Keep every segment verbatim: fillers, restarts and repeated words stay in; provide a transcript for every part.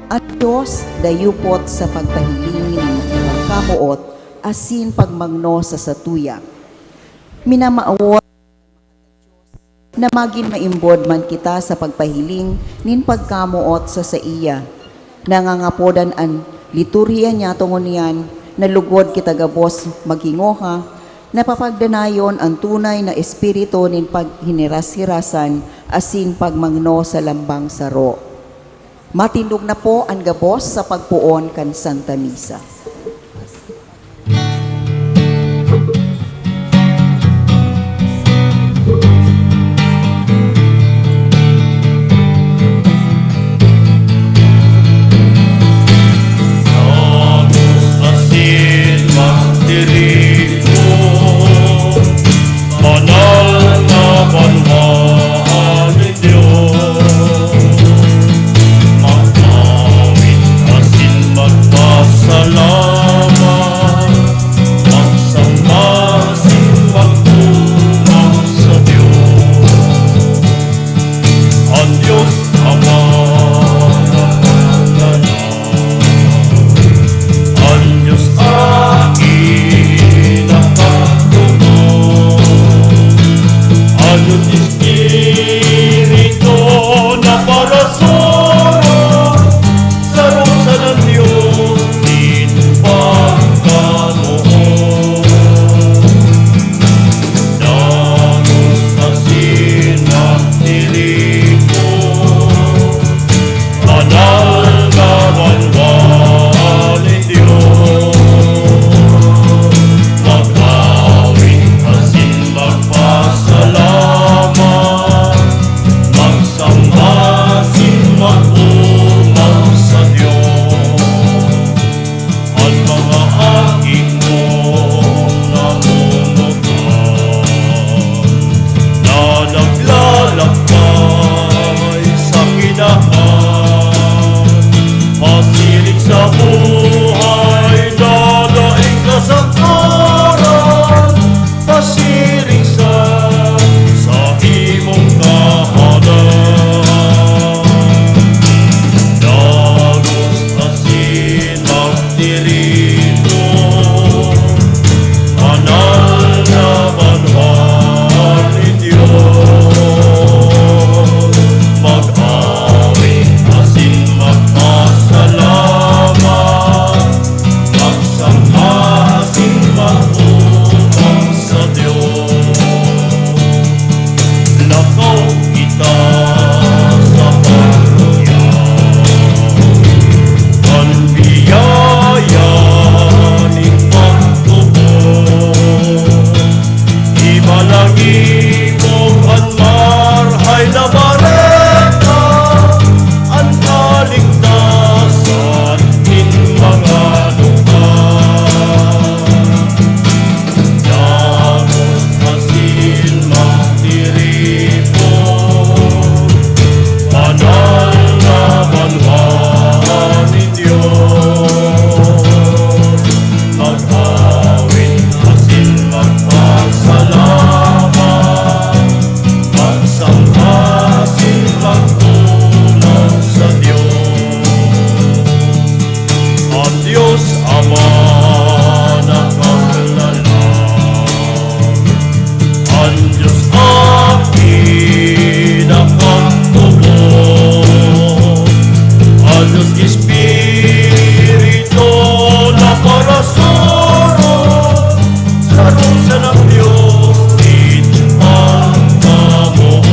An Dios dayupot sa pagpahiling nin pagkamoot asin pagmangno sa satuya. Minamawot na magin maimbod man kita sa pagpahiling nin pagkamoot sa saiya. Nangangapodan an liturhiya niyato ngunyan na lugod kita gabos maghingoha, napapagdanayon an tunay na espiritu nin paghinirashirasan asin pagmangno sa lambang saro. Matindog na po an gabos sa pagpoon kan Santa Misa. Dagos asin magtiripon, banal na banwaan nin Dios. Mag-awit asin magpasalamat, magsamba asin mag-omawon sa Dios. An Dios Ama na kakanganan, an Dios Aki na pagtubod, an Dios Espiritu na parasurog, saro sana an Dios nin pagkamoot. Dagos asin magtiripon, banal na banwaan nin Dios. Mag-awit asin magpasalamat, magsamba asin mag-omawon sa Dios. An mga aki mong namumutan na naglalakbay sa kinaban, pasiring sa buhay na daing kasagaran, pasiring sa saimong kahadan. Dagos asin magtiripon, banal na banwaan nin Dios. Mag-awit asin magpasalamat, magsamba asin mag-omawon sa Dios. Lakaw kita sa pagluya, kan biyaya nin pagtubod. Ibalangibog an Marahay na Bareta, an kaligtasan nin mga duka. Dagos asin magtiripon, banal na banwaan nin Dios. Mag-awit asin magpasalamat, magsamba asin mag-omawon sa Dios. An Dios Ama na kakanganan, an Dios Aki na pagtubod, an Dios Espiritu na parasurog, saro sana an Dios nin pagkamoot.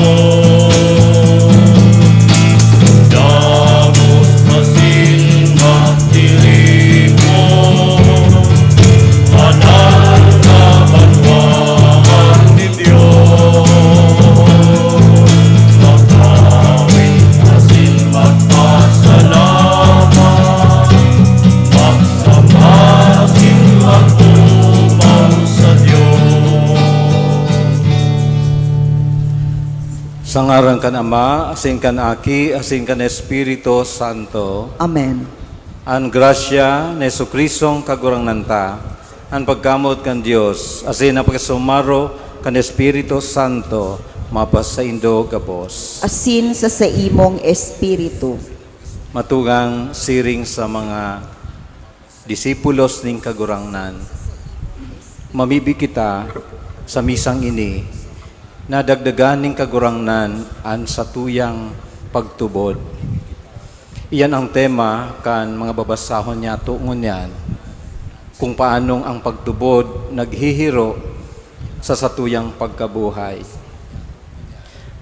Dagos asin magtiripon, banal na banwaan nin Dios. Mag-awit asin magpasalamat, magsamba asin mag-omawon sa Dios. Sa ngaran kan Ama, asin kan Aki, asin kan Espiritu Santo. Amen. An grasya ni Jesu-Cristong Kagurangnan ta, an pagkamoot kan Dios, asin an pakisumaro kan Espiritu Santo, mapasaindo gabos. Asin sa saimong espiritu. Matugang siring sa mga disipulos nin Kagurangnan, mamibi kita sa misang ini na dagdagan nin Kagurangnan an satuyang pagtubod. Iyan ang tema kan mga babasahon niyato ngunyan, kung paanong ang pagtubod naghihiro sa satuyang pagkabuhay.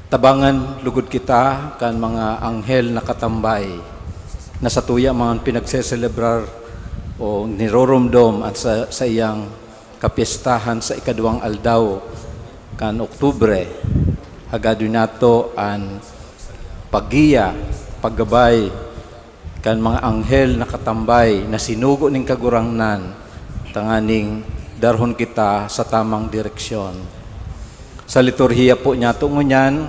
Tabangan lugod kita kan mga anghel na katambay na satuya man pinagseselebrar o niroromdom at sa, sa iyang kapyestahan sa ikaduwang aldaw kan Oktubre. Hagado nato an paggiya, paggabay, kan mga anghel na katambay na sinugo nin Kagurangnan tanganing darhon kita sa tamang direksyon. Sa liturhiya po niyato ngunyan,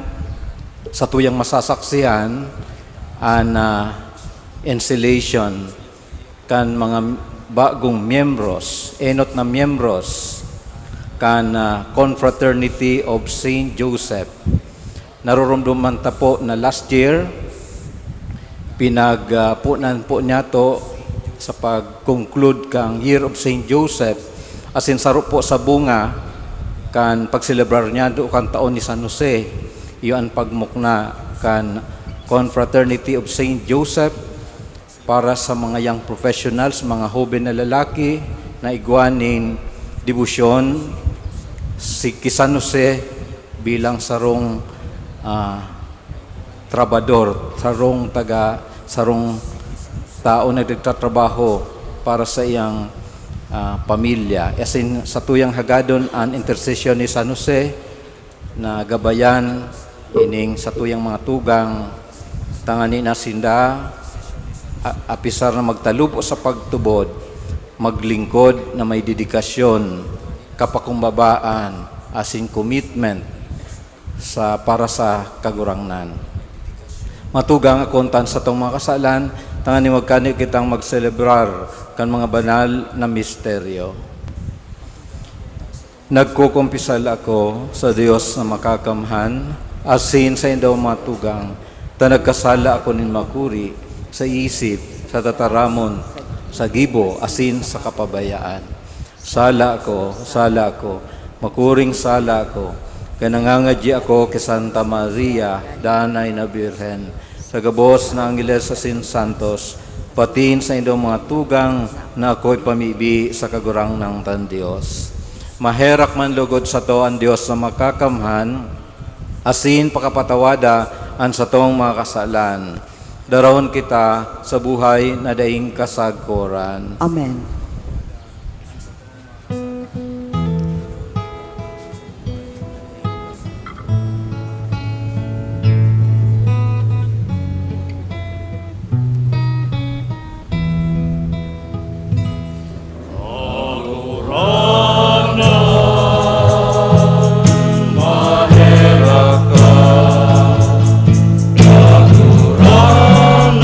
satuyang masasaksihan an, ah, installation kan mga bagong miyembros, enot na miyembros kan, ah, Confraternity of Saint Joseph. Naroromdoman ta po na last year, pinag, ah, punan po niyato sa pag-conclude kang Year of Saint Joseph, asin saro po sa bunga kan pagselebrar niyato kan taon ni San Jose, iyo an pagmukna kan Confraternity of Saint Joseph para sa mga young professionals, mga hoben na lalaki na igwa nin debosyon si, ki San Jose bilang sarong, ah, trabador, sarong taga, sarong tao na nagtatrabaho para sa iyang, ah, pamilya. As in, satuyang hagadon an intersesyon ni San Jose na gabayan ining satuyang mga tugang, tanganing sinda, a-, apisar na magtalubo sa pagtubod, maglingkod na may dedikasyon, kapakumbabaan, asin commitment sa, para sa Kagurangnan. Matugang akon tan satong mga kasalan, tanganing magkani kitang magselebrar kan mga banal na misteryo. Nagkukumpisal ako sa Dios na Makakamhan, asin saindong mga tugang, ta nagkasala ako nin makuri sa isip, sa tataramon, sa gibo, asin sa kapabayaan. Sala ako, sala ako, makuring sala ako, kaya nangangadyi ako ki Santa Maria, Danay na Birhen, sa gabos na angheles asin santos, patin saindong mga tugang na ako'y pamibi sa Kagurangnan tang Dios. Maherak man lugod sato an Dios na Makakamhan, asin pakapatawada an satong mga kasalan. Darahon kita sa buhay na daing kasagkoran. Amen. Kagurangnan, maherak ka. Kagurangnan,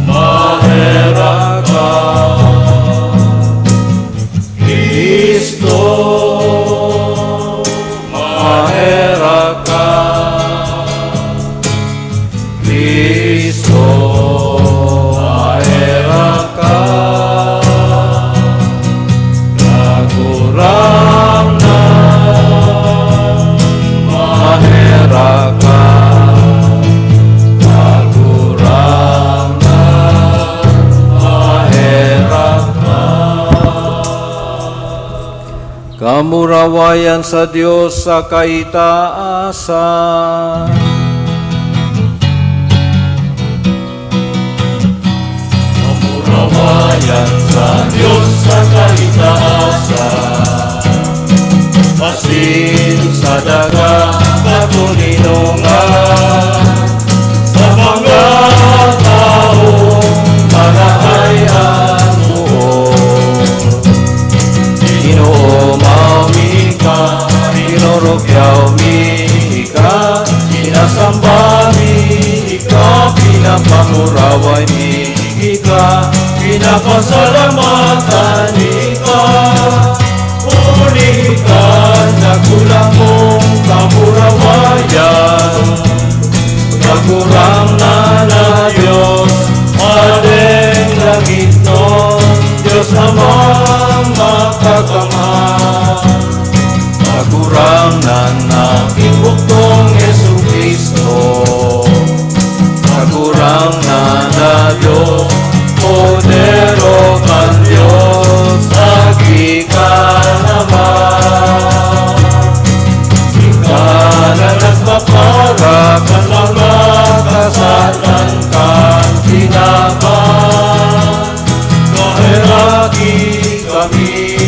maherak ka. Cristo, maherak ka. Cristo, maherak ka. Kagurangnan, maherak ka. Kagurangnan, maherak ka. Kamurawayan sa Dios sa kaitaasan. Kamurawayan sa Dios sa kaitaasan. Asin sa daga katoninongan. Sa mga taong marahay an buot. Ginoo, maumi ka, pinurugyaw mi ika, sinasamba mi ika, pinapanguraway mi ika, pinapasalamatan mi ika. Huli kan dakula mong kamurawayan, Kagurangnan, Kan mga kasalan kan tinaban, maheraki kami.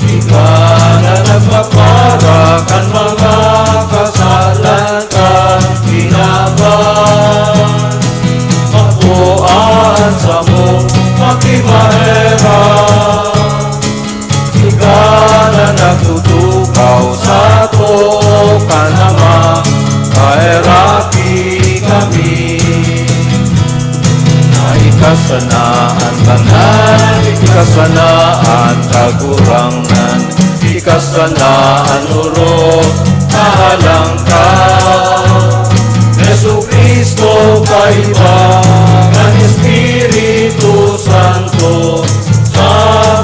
Ika na nagpapara kan mga kasalan kan tinaban. Mapuan sa mong pakimaherak. Ika na nagtutukaw sato kan Ama, kaheraki kami. Na ika sana an banal, ika sana an kagurangnan, ika sana an orog na halangkaw. Jesu-Cristo, kaiba kan Espiritu Santo, sa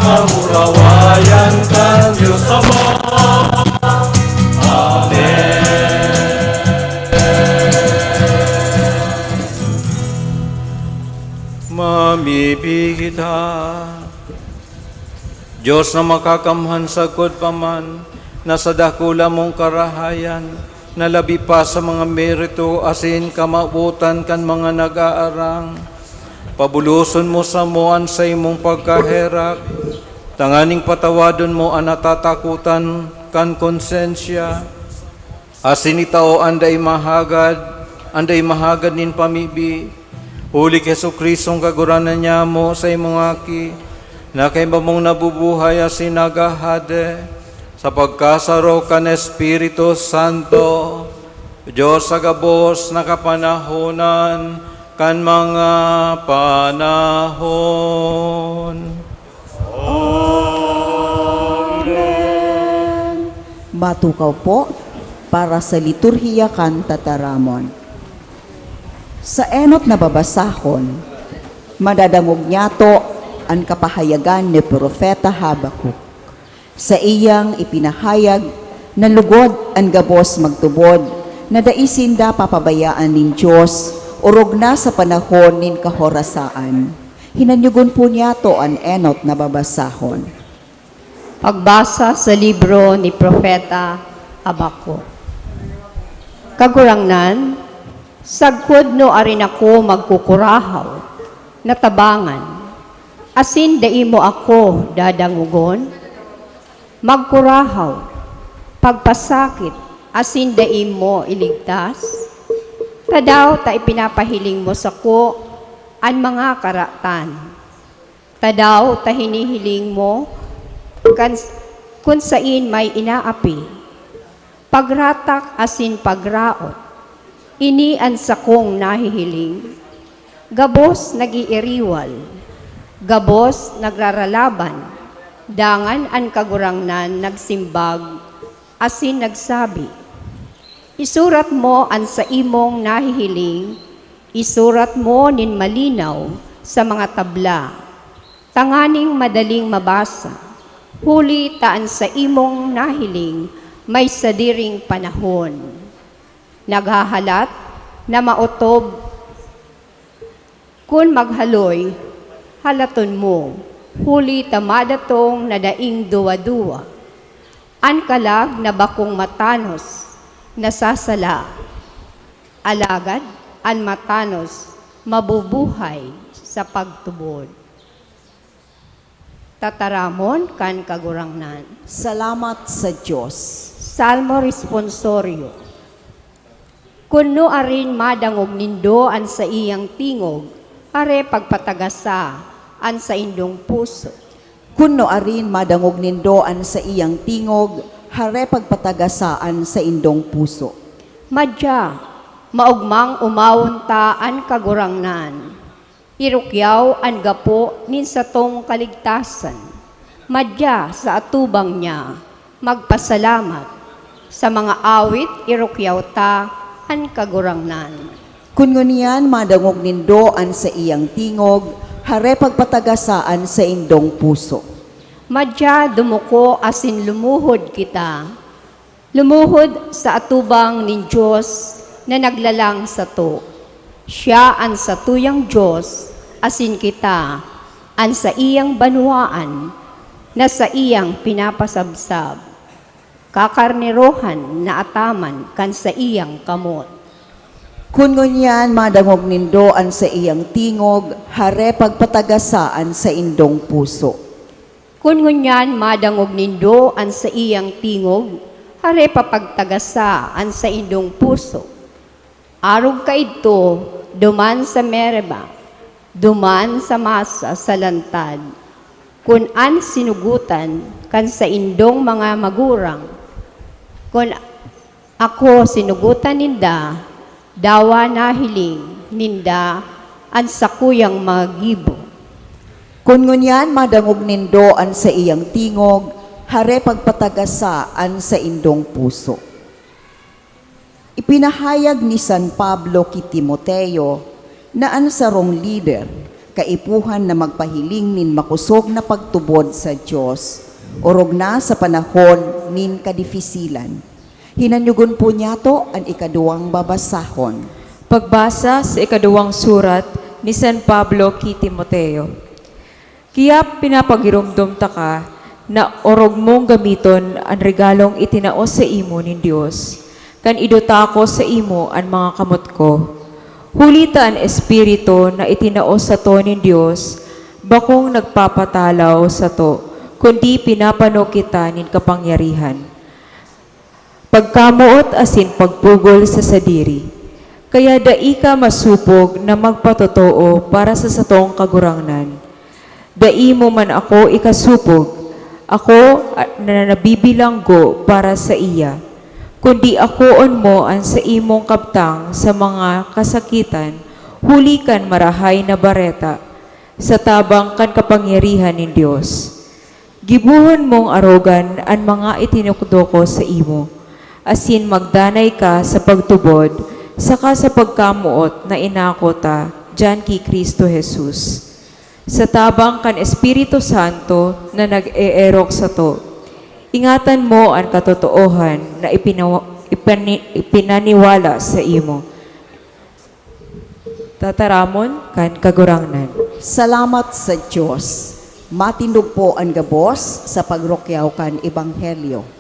kamurawayan kan Dios Ama. Amen. Mamibi kita. Dios na makakamhan, sagkod pa man na sa dakula mong karahayan, na labi pa sa mga merito asin kamawotan kan mga nag-aarang, pabuloson mo samo an saimong pagkaherak, tanganing patawadon mo an natatakotan kan konsensya, asin itao an dai mahagad, an dai mahagad nin pamibi, huli ki Jesu-Cristo an Kagurangnan nyamo, sa imong Aki, na kaiba mong nabubuhay asin naghahade, sa pagkasaro kan Espiritu Santo, Dios sa gabos na kapanahonan kan mga panahon. Amen. Matukaw po para sa liturhiya kan tataramon. Sa enot na babasahon, madadangog niyato an kapahayagan ni Propeta Habacuc. Saiyang ipinahayag na lugod an gabos magtubod na dai sinda papabayaan nin Dios, orog na sa panahon nin kahorasaan. Hinanyogon po niyato an enot na babasahon. Pagbasa sa libro ni Propeta Habacuc. Kagurangnan, sagkod no arin ako magkukurahaw, natabangan, asin dai mo ako dadangogon? Magkurahaw, pagpasakit, asin dai mo iligtas? Tadaw ta ipinapahiling mo sako an mga karatan? Tadaw ta hinihiling mo kan, kun saen may inaapi? Pagratak asin pagraot, ini an sakong nahihiling. Gabos nag-iiriwal, gabos nagraralaban, dangan an Kagurangnan nagsimbag asin nagsabi, "Isurat mo an saimong nahihiling, isurat mo nin malinaw sa mga tabla, tanganing madaling mabasa, huli ta an saimong nahiling may sadiring panahon." Naghahalat na maotob. Kun maghaloy, halaton mo, huli ta madatong na daing duwa-duwa. An kalag na bakong matanos nasasala, alagad an matanos mabubuhay sa pagtubod. Tataramon kan Kagurangnan. Salamat sa Dios. Salmo Responsorio. Kun nuarin madangog nindo an saiyang tingog, hare pagpatagasa an saindong puso. Kun nuarin madangog nindo an saiyang tingog, hare pagpatagasa an saindong puso. Madya, maogmang omawon ta an Kagurangnan. Irukyaw an gapo nin satong kaligtasan. Madya sa atubang niya, magpasalamat. Sa mga awit, irukyaw ta an Kagurangnan. Kun ngunyan madangog nindo an saiyang tingog, hare pagpatagasa an saindong puso. Madya dumuko asin lumuhod kita. Lumuhod sa atubang nin Dios na naglalang sato. Siya an satuyang Dios, asin kita an saiyang banwaan na saiyang pinapasabsab. kakarnerohan na ataman kan saiyang kamot. Kun ngunyan madangog nindo an saiyang tingog, hare pagpatagasa an saindong puso. Kun ngunyan madangog nindo an saiyang tingog, hare papagtagasa an saindong puso. Arog kaidto, duman sa Meribah, duman sa Masa sa lantad, kun an sinugotan kan saindong mga magurang, kun ako sinugotan ninda, dawa nahiling ninda an sakuyang mga gibo. Kun ngunyan madangog nindo an saiyang tingog, hare pagpatagasa an saindong puso. Ipinahayag ni San Pablo ki Timoteo na an sarong lider kaipuhan na magpahiling nin makosog na pagtubod sa Dios, orog na sa panahon nin kadifisilan. Hinanyogon po niyato an ikaduwang babasahon. Pagbasa sa ikaduwang surat ni San Pablo ki Timoteo. Kaya pinapagiromdom taka na orog mong gamiton an regalong itinao saimo nin Dios, kan idutako saimo an mga kamot ko. Huli ta an Espiritu na itinao sato nin Dios bakong nagpapatalaw sato, kundi pinapano kita nin kapangyarihan. Pagkamoot asin pagpugol sa sadiri. Kaya dai ka masopog na magpatotoo para sa satong Kagurangnan. Dai mo man ako ikasopog, ako na nabibilanggo para saiya, kundi akoon mo an saimong kabtang sa mga kasakitan huli kan Marahay na Bareta, sa tabang kan kapangyarihan nin Dios. Gibohon mong arogan an mga itinukdo ko saimo, asin magdanay ka sa pagtubod saka sa pagkamoot na inako ta diyan ki Cristo Jesus. Sa tabang kan Espiritu Santo na nag-eerok sato, ingatan mo an katotoohan na ipinawa-, ipani-, ipinaniwala saimo. Tataramon kan Kagurangnan. Salamat sa Dios. Matindog po an gabos sa pagrukyaw kan Ebanghelyo.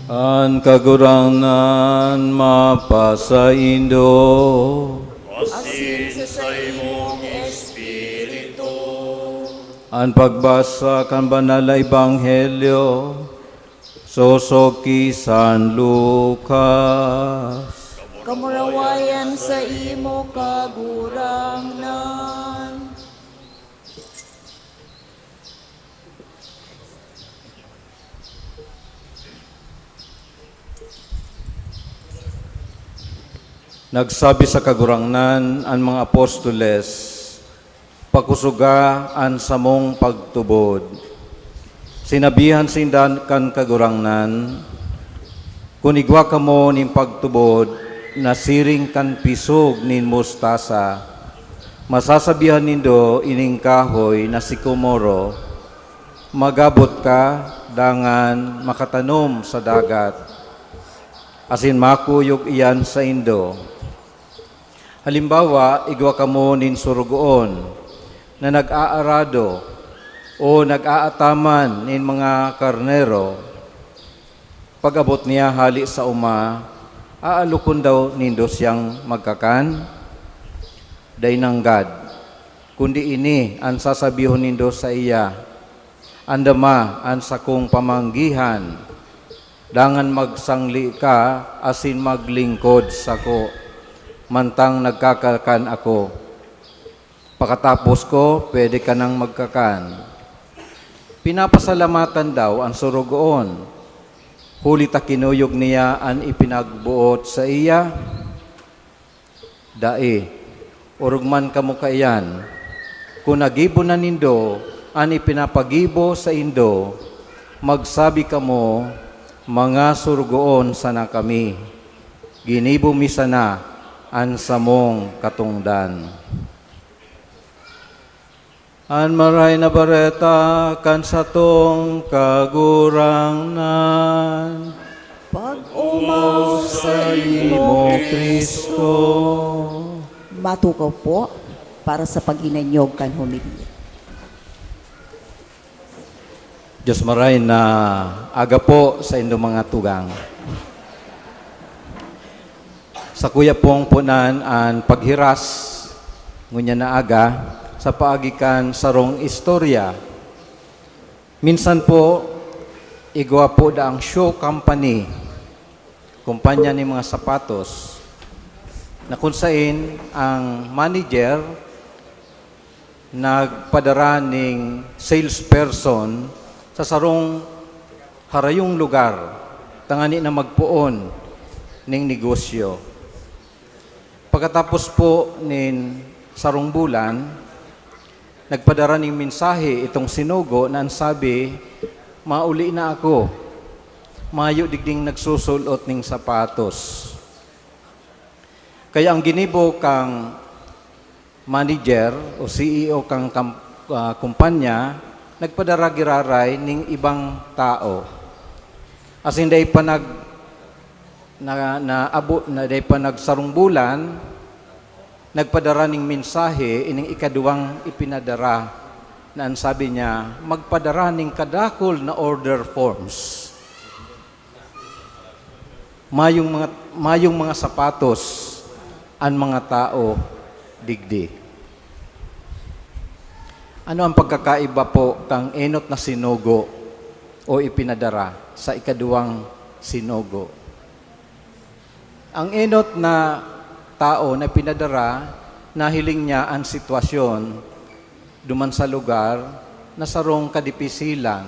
An Kagurangnan mapasaindo. Asin sa saimong espiritu. An pagbasa kan Banal na Ebanghelyo sosog ki San Lucas. Kamurawayan saimo, Kagurangnan. Nagsabi sa Kagurangnan an mga apostoles, "Pakosoga an samong pagtubod." Sinabihan sinda kan Kagurangnan, "Kun igwa kamo nin pagtubod na siring kan pisog nin mustasa, masasabihan nindo ining kahoy na sikomoro, 'Mag-abot ka, dangan makatanom sa dagat,' asin makuyog iyan saindo." Halimbawa, igwa kamo nin sorogoon na nag-aarado o nag-aataman nin mga karnero. Pag-abot niya hale sa oma, aalokon daw nindo siyang magkakan? Dai nanggad, kundi ini an sasabihon nindo saiya, "Andama an sakong pamanggihan, dangan magsangli ka asin maglingkod sako, mantang nagkakakan ako. Pakatapos ko, pwede ka nang magkakan." Pinapasalamatan daw an sorogoon, huli ta kinuyog niya an ipinagboot saiya? Dai. Orog man kamo kaiyan. Kun nagibo na nindo an ipinapagibo saindo, magsabi kamo, "Mga sorogoon sana kami. Ginibo mi sana an samong katongdan." An Maray na Bareta kan satong Kagurangnan. Pag-omaw saimo, Cristo. Matukaw po para sa paghinanyog kan homilya. Diyos maray na aga po sa indo mga tugang. Sakuya pong punan an paghiras ngunyan na aga sa paagi kan sarong istorya. Minsan po, igwa po daang shoe company, kumpanya nin mga sapatos, na kun saen ang manager nagpadara ning salesperson sa sarong harayong lugar tangani na magpoon ning negosyo. Pagkatapos po nin sarong bulan, nagpadara ning mensahe itong sinugo na an sabi, "Mauli na ako. Mayo digding nagsusul-ot ning sapatos." Kaya ang ginibo kan manager o C E O kan kam-, ah, kumpanya, nagpadara giraray ning ibang tao. Asin dai pa nag-, na, naabo-, na dai pa nagsarong bulan, nagpadara ning mensahe ining ikaduwang ipinadara na an sabi niya, "Magpadara ning kadakul na order forms." Mayong mga, mayong mga sapatos an mga tao digdi. Ano ang pagkakaiba po kan enot na sinugo o ipinadara sa ikaduwang sinugo? Ang enot na tao na pinadara, nahiling niya an sitwasyon duman sa lugar na sarong kadipisilan.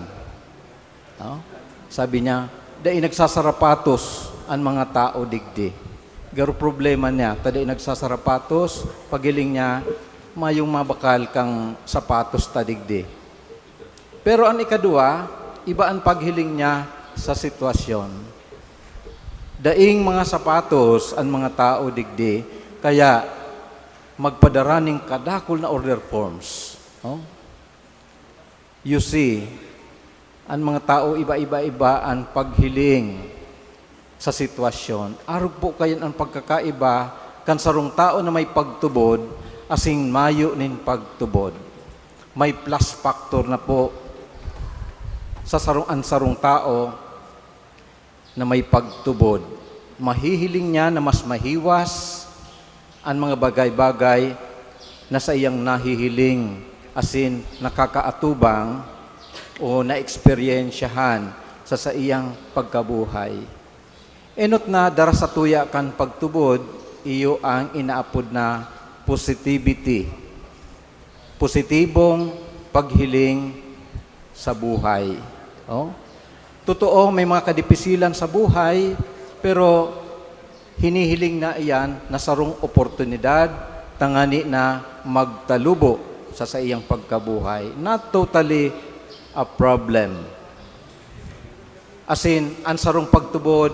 No? Sabi niya, "Dai nagsasarapatos an mga tao digdi." Garo problema niya, ta dai nagsasarapatos, paghiling niya, mayong mabakal kan sapatos ta digdi. Pero an ikaduwa, iba an paghiling niya sa sitwasyon. "Daing mga sapatos an mga tao digdi, kaya magpadara nin kadakul na order forms." No? You see, an mga tao iba-iba-iba an paghiling sa sitwasyon. Arog po kayan an pagkakaiba kan sarong tao na may pagtubod asin mayo nin pagtubod. May plus factor na po sa sarong, an sarong tao na may pagtubod. Mahihiling niya na mas mahiwas an mga bagay-bagay na saiyang nahihiling asin nakakaatubang o naeksperyensyahan sa saiyang pagkabuhay. Enot na dara satuya kan pagtubod, iyo ang inaapod na positivity. Positibong paghiling sa buhay. Oh? Totoo, may mga kadipisilan sa buhay, pero hinihiling na iyan na sarong oportunidad tangani na magtalubo sa saiyang pagkabuhay. Not totally a problem. Asin an sarong pagtubod,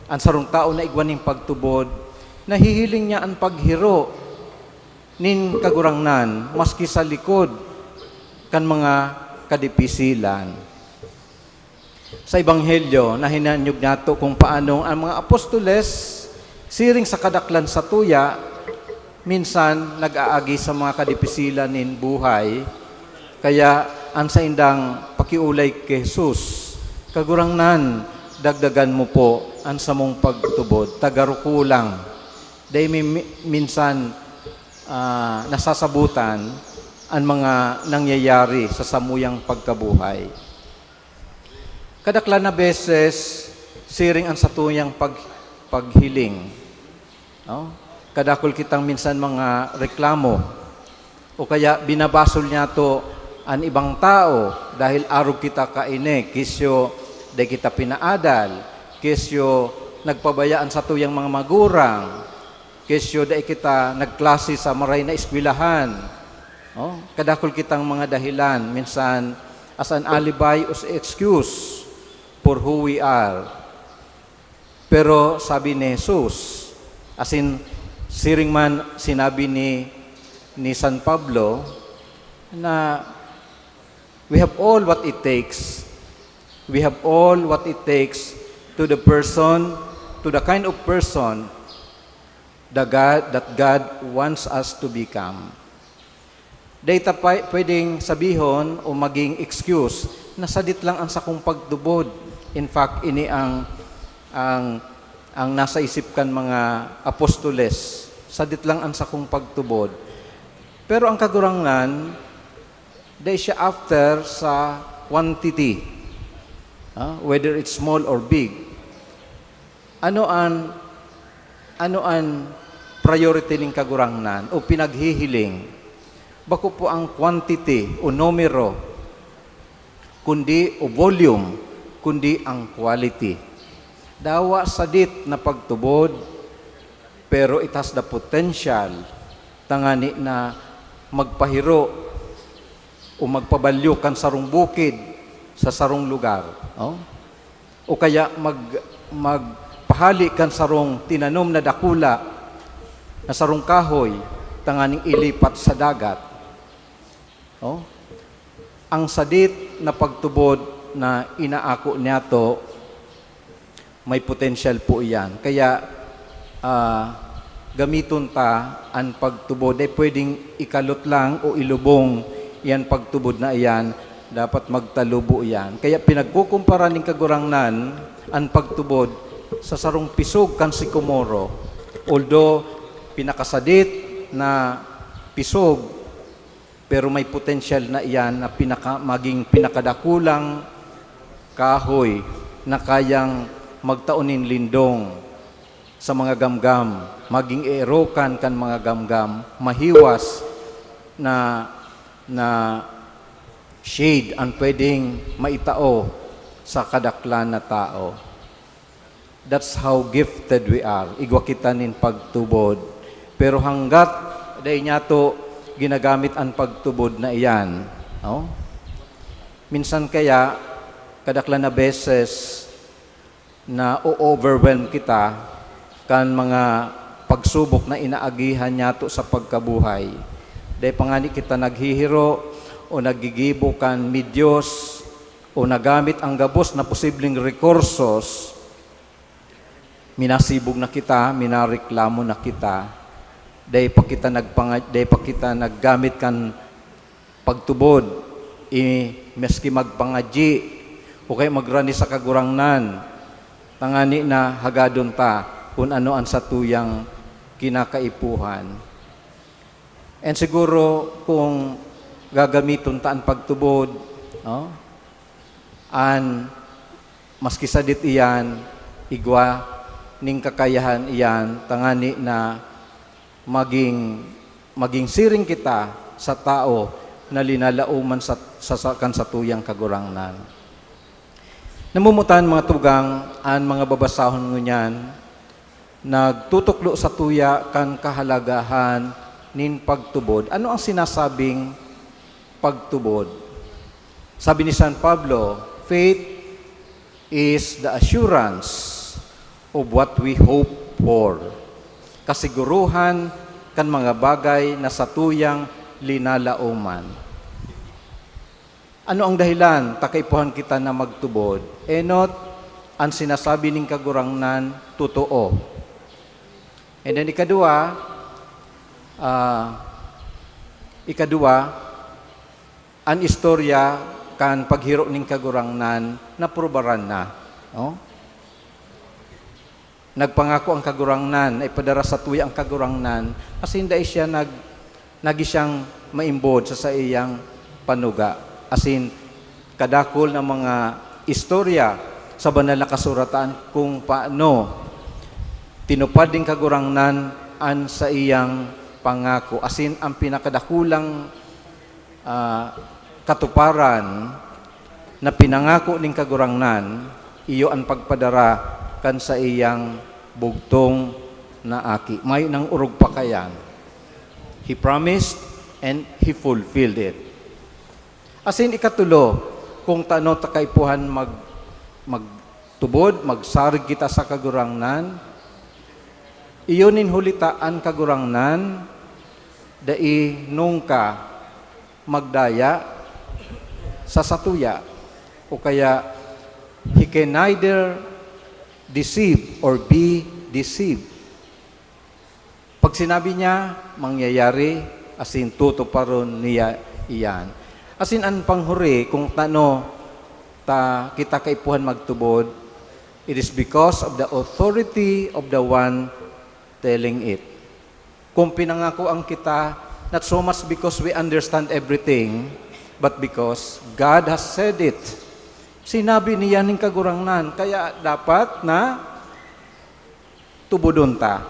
an sarong tawo na igwa nin pagtubod, nahihiling niya an paghiro nin Kagurangnan maski sa likod kan mga kadipisilan. Sa Ebanghelyo, nahinanyog nato kung paanong ang mga apostoles, siring sa kadaklan satuya, minsan nag-aagi sa mga kadipisilan nin buhay. Kaya an saindang pakiolay ki Jesus, "Kagurangnan, dagdagan mo po an samong pagtubod, ta garo ko lang." Dai mi, mi-, minsan, ah, nasasabotan an mga nangyayari sa samuyang pagkabuhay. Kadaklan na beses, siring an satuyang pag-, paghiling, no? Kadakul kitang minsan mga reklamo, o kaya binabasol niyato an ibang tao dahil arog kita kaini, kesyo dai kita pinaadal, kesyo nagpabaya an satuyang mga magurang, kesyo dai kita nagklase sa maray na eskwelahan. Oh, kadakul kitang mga dahilan, minsan as an alibi o as excuse for who we are. Pero sabi ni Jesus, asin siring man sinabi ni, ni San Pablo, na we have all what it takes. We have all what it takes to the person, to the kind of person the God, that God wants us to become. Dai ta pa, pwedeng sabihon o maging excuse na sadit lang ang sakong pagtubod. In fact, ini ang, ang, ang nasa isip kan mga apostoles. Sadit lang ang sakong pagtubod. Pero ang Kagurangnan, dai siya after sa quantity, ah, whether it's small or big. Ano an, ano an priority nin Kagurangnan o pinaghihiling? Bako po ang quantity o numero, kundi, o volume, kundi ang quality. Dawa sadit na pagtubod, pero it has the potential tangani na magpahiro o magpabalyo kan sarong bukid sa sarong lugar, oh? O kaya mag-, magpahali kan sarong tinanom na dakula na sarong kahoy tanganing ilipat sa dagat. Oh? Ang sadit na pagtubod na inaako niyato, may potensyal po iyan. Kaya, ah, gamiton ta an pagtubod. Dai pwedeng ikalot lang o ilubong iyan pagtubod na iyan. Dapat magtalubo iyan. Kaya pinagkukumpara nin Kagurangnan an pagtubod sa sarong pisog kan sikomoro. Although pinakasadit na pisog, pero may potensyal na iyan na pinaka-, maging pinakadakulang kahoy na kayang magtao nin lindong sa mga gamgam, maging eerokan kan mga gamgam, mahiwas na, na shade an pwedeng maitao sa kadaklan na tao. That's how gifted we are. Igwa kita nin pagtubod. Pero hanggat dai niyato ginagamit an pagtubod na iyan, no? Minsan kaya, kadaklan na beses, na-o-overwhelm kita kan mga pagsubok na inaagihan niyato sa pagkabuhay. Dai pa ngani kita naghihiro o naggigibo kan medyos o nagamit ang gabos na posibleng rekursos, minasibog na kita, minareklamo na kita. Dai pa kita nagpanga-, dai pa kita naggamit kan pagtubod, i-, maski magpangadyi o kaya magrani sa Kagurangnan, tangani na hagadon ta kun ano an satuyang kinakaipuhan. And siguro kung gagamiton ta an pagtubod, no? An maski sadit iyan, igwa nin kakayahan iyan, tangani na maging, maging siring kita sa tao na linalaoman sa, sa, sa, kan satuyang Kagurangnan. Namumutan, mga tugang, an mga babasahon ngunyan, nagtutukdo satuya kan kahalagahan nin pagtubod. Ano ang sinasabing pagtubod? Sabi ni San Pablo, "Faith is the assurance of what we hope for. Kasiguruhan kan mga bagay na satuyang linalaoman. Ano ang dahilan ta kaipuhan kita na magtubod? Enot, an sinasabi nin Kagurangnan totoo. And then ikadua, ah, ikadua, an istorya kan paghiro nin Kagurangnan naprubaran na, no? Nagpangako ang Kagurangnan na ipadara satuya ang Kagurangnan, asin dai siya nag-, nagi siyang maimbod sa saiyang panuga. Asin kadakul na mga istorya sa Banal na Kasuratan kung paano tinupad nin Kagurangnan an saiyang pangako. Asin ang pinakadakulang, ah, katuparan na pinangako nin Kagurangnan, iyo an pagpadara kan saiyang bugtong na aki. Mayo nang orog pa kaiyan. He promised and he fulfilled it. Asin ikatulo, kung tano ta kaipuhan mag-, magtubod, magsarig kita sa Kagurangnan, iyo nin huli ta an Kagurangnan dai nungka magdaya sa satuya, o kaya he can neither deceive or be deceived. Pag sinabi niya, mangyayari, asin tutuparon niya iyan. Asin an panghuri kung tano ta kita kaipuhan magtubod, it is because of the authority of the one telling it. Kung pinangakoan kita, not so much because we understand everything, but because God has said it. Sinabi niya nin Kagurangnan, kaya dapat na tubodon ta.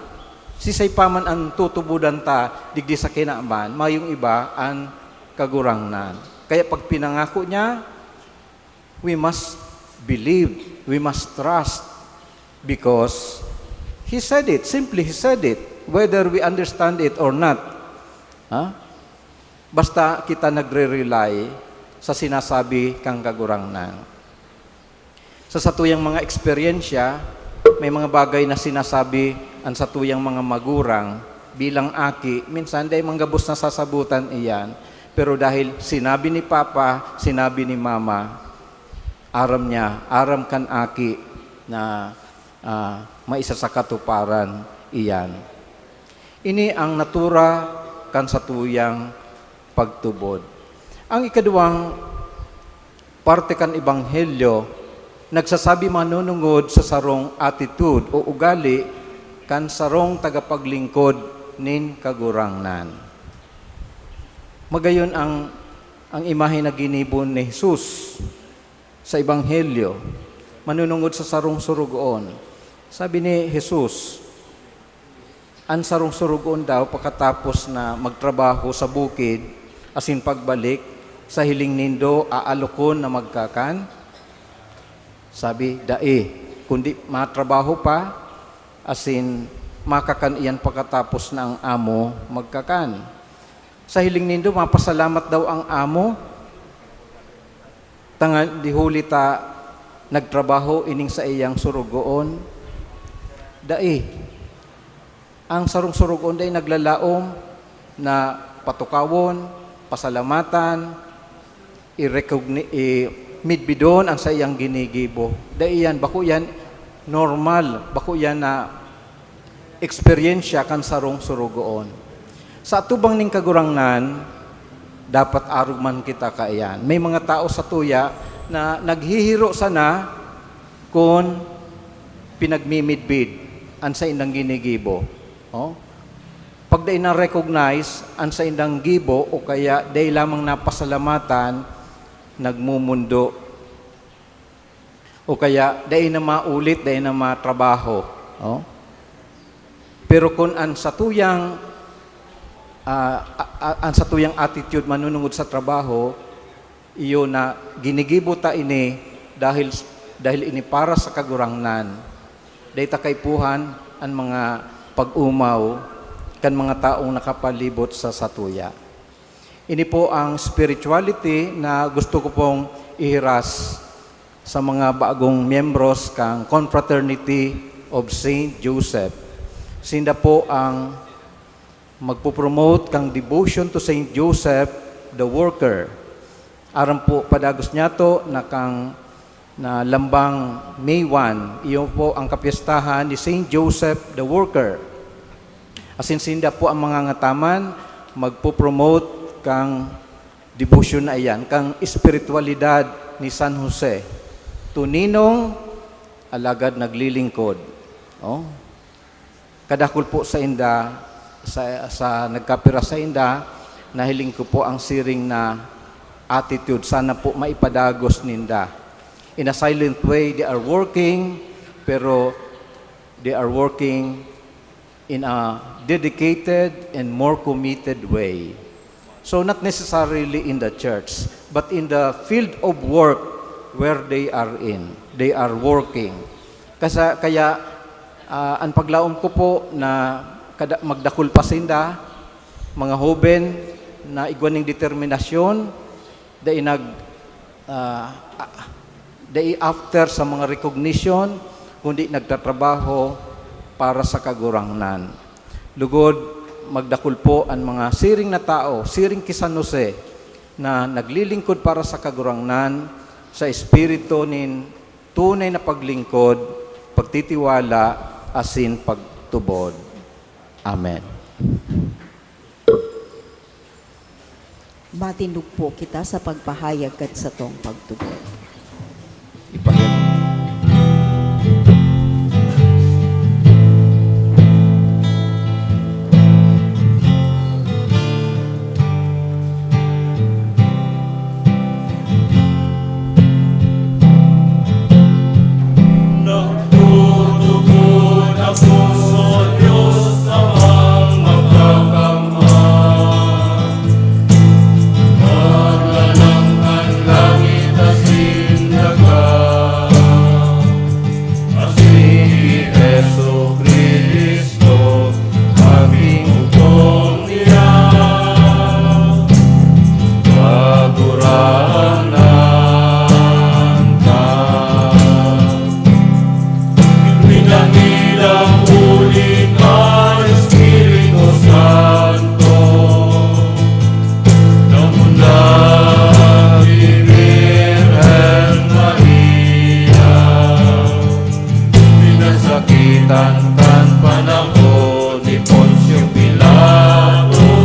Sisay pa man an tutubodan ta digdi sa kinaban, mayong iba an Kagurangnan. Kaya pag pinangako niya, we must believe, we must trust, because He said it, simply He said it, whether we understand it or not. Ha? Basta kita nagre-rely sa sinasabi kan Kagurangnan. Sa satuyang mga eksperyensya, may mga bagay na sinasabi an satuyang mga magurang bilang aki, minsan dai man gabos nasasabotan iyan. Pero dahil sinabi ni Papa, sinabi ni Mama, aram niya, aram kan aki na, ah, maisasakatuparan iyan. Ini ang natura kan satuyang pagtubod. Ang ikaduwang parte kan Ebanghelyo nagsasabi manunungod sa sarong attitude o ugali kan sarong tagapaglingkod nin Kagurangnan. Magayon ang, ang imahe na ginibo ni Jesus sa Ebanghelyo, manunungod sa sarong sorogoon. Sabi ni Jesus, "An sarong sorogoon daw, pakatapos na magtrabaho sa bukid asin pagbalik, sa hiling nindo, aalokon na magkakan?" Sabi, "Dai, kundi matrabaho pa, asin makakan iyan pakatapos na an amo magkakan." Sa hiling nindo, mapasalamat daw an amo, tanganing huli ta nagtrabaho ining saiyang sorogoon? Dai. An sarong sorogoon dai naglalaom na patukawon, pasalamatan, i-recogni-, i-, midbidon an saiyang ginigibo. Dai iyan, bako iyan normal, bako iyan na eksperyensya kan sarong sorogoon. Sa atubang nin Kagurangnan, dapat arog man kita kaiyan. May mga tao satuya na naghihiro sana kun pinagmimidbid an saindang ginigibo. Oh? Pag dai na-recognize an saindang gibo o kaya dai lamang napasalamatan, nagmumundo. O kaya dai na maulit, dai na matrabaho. Oh? Pero kun an satuyang, ah, a-, a-, an satuyang attitude manunungod sa trabaho, iyo na ginigibo ta ini dahil, dahil ini para sa Kagurangnan. Dai ta kaipuhan an mga pag-omaw kan mga taong nakapalibot sa satuya. Ini po ang spirituality na gusto ko pong ihiras sa mga bagong miyembros kan Confraternity of Saint Joseph. Sinda po ang magpo-promote kan devotion to Saint Joseph the Worker. Aram po, padagos niyato na kan, na lambang May one, iyo po ang kapyestahan ni Saint Joseph the Worker. Asin sinda po ang mga ngataman magpo-promote kan debosyon na iyan, kan espiritualidad ni San Jose. Tuninong, alagad naglilingkod. Oh. Kadakul po sainda, sa, sa nagkapira sainda, nahiling ko po ang siring na attitude. Sana po maipadagos ninda. In a silent way, they are working, pero they are working in a dedicated and more committed way. So, not necessarily in the church, but in the field of work where they are in, they are working. Kasa-, kaya, ah, an paglaom ko po na kada-, magdakul pa sinda, mga hoben na igwa nin determinasyon, dai nag-, ah, ah, dai after sa mga recognition, kundi nagtatrabaho para sa Kagurangnan. Lugod, magdakul po an mga siring na tao, siring ki San Jose, na naglilingkod para sa Kagurangnan sa espiritu nin tunay na paglingkod, pagtitiwala, asin pagtubod. Amen. Matindog po kita sa pagpahayag kan satong pagtubod. Ipahayag. Nagtutubod ako sa Dios Amang Makakamhan. Maglalang an langit asin daga, asin si Jesu-Cristo, Hagin utong niya, Kagurangnan ka. Pinangilang huli kan Espiritu Santo, namundag ki Birhen Maria, pinasakitan kan panahon ni Poncio Pilato,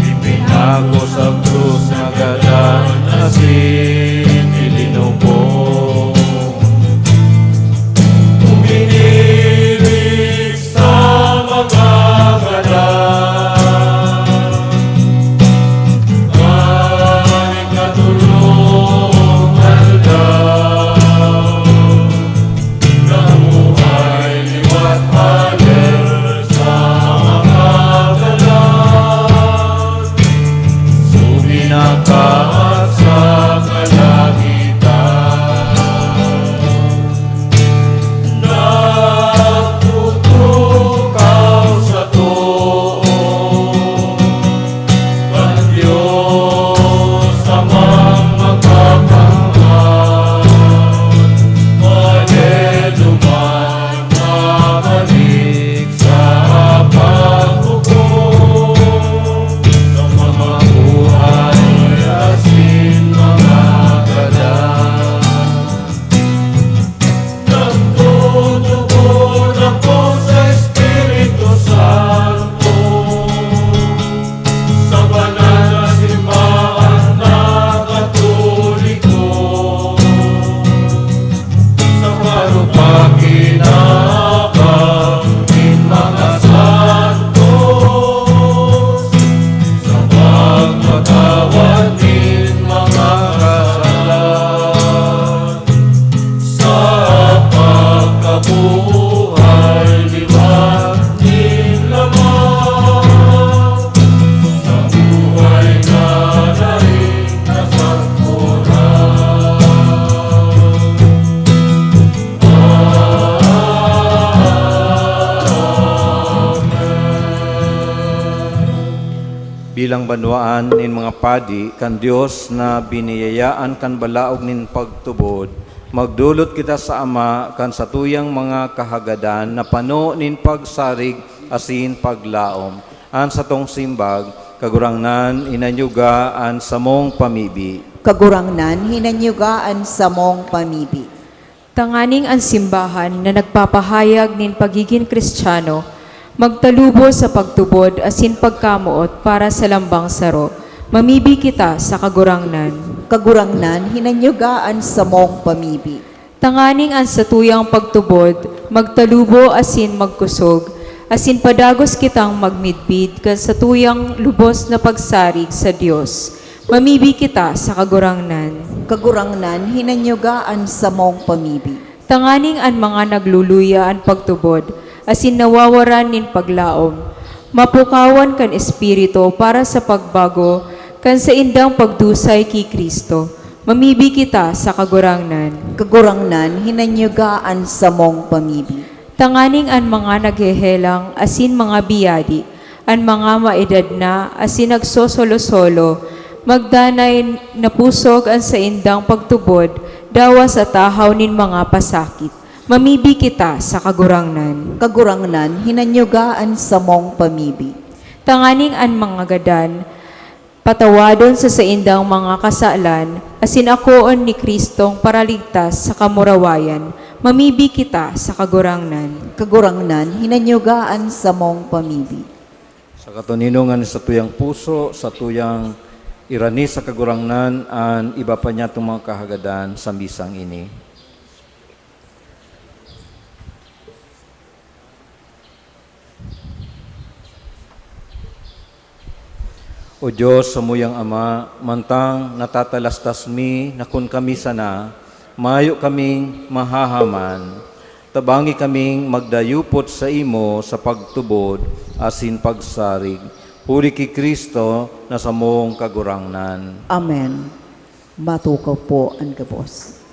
ipinako sa krus, nagadan asin ilinubong. Uminibig sa mga gadan, kan ikatolong aldaw, nabuhay liwat Bilang banwaan nin mga padi kan Dios na biniyayaan kan balaog nin pagtubod, magdolot kita sa Ama kan satuyang mga kahagadan na pano nin pagsarig asin paglaom. An satong simbag, Kagurangnan, hinanyuga an samong pamibi. Kagurangnan, hinanyuga an samong pamibi. Tanganing an simbahan na nagpapahayag nin pagigin Kristiyano magtalubo sa pagtubod asin pagkamoot para sa lambang saro, mamibi kita sa Kagurangnan. Kagurangnan, hinanyuga an samong pamibi. Tanganing an satuyang pagtubod magtalubo asin magkusog, asin padagos kitang magmidbid kan satuyang lubos na pagsarig sa Dios, mamibi kita sa Kagurangnan. Kagurangnan, hinanyuga an samong pamibi. Tanganing an mga nagluluya an pagtubod asin nawawaran nin paglaom, mapukawan kan Espiritu para sa pagbago kan saindang pagdusay ki Cristo, mamibi kita sa Kagurangnan. Kagurangnan, hinanyuga an samong pamibi. Tanganing an mga naghehelang asin mga biyadi, an mga maedad na asin nagsosolo-solo, magdanay na pusog an saindang pagtubod dawa sa tahaw nin mga pasakit. Mamibi kita sa Kagurangnan. Kagurangnan, hinanyuga an samong pamibi. Tanganing an mga gadan patawadon sa saindang mga kasalan, asin akoon ni Cristong Paraligtas sa kamurawayan, mamibi kita sa Kagurangnan. Kagurangnan, hinanyuga an samong pamibi. Sa katoninongan ni satuyang puso, satuyang irani sa Kagurangnan an iba pa niyatong mga kahagadan sa misang ini. O Dios, samuyang Ama, mantang natatalastas mi na kun kami sana, mayo kaming mahahaman, tabangi kaming magdayupot saimo sa pagtubod asin pagsarig, huli ki Cristo na samong Kagurangnan. Amen. Matukaw po an gabos.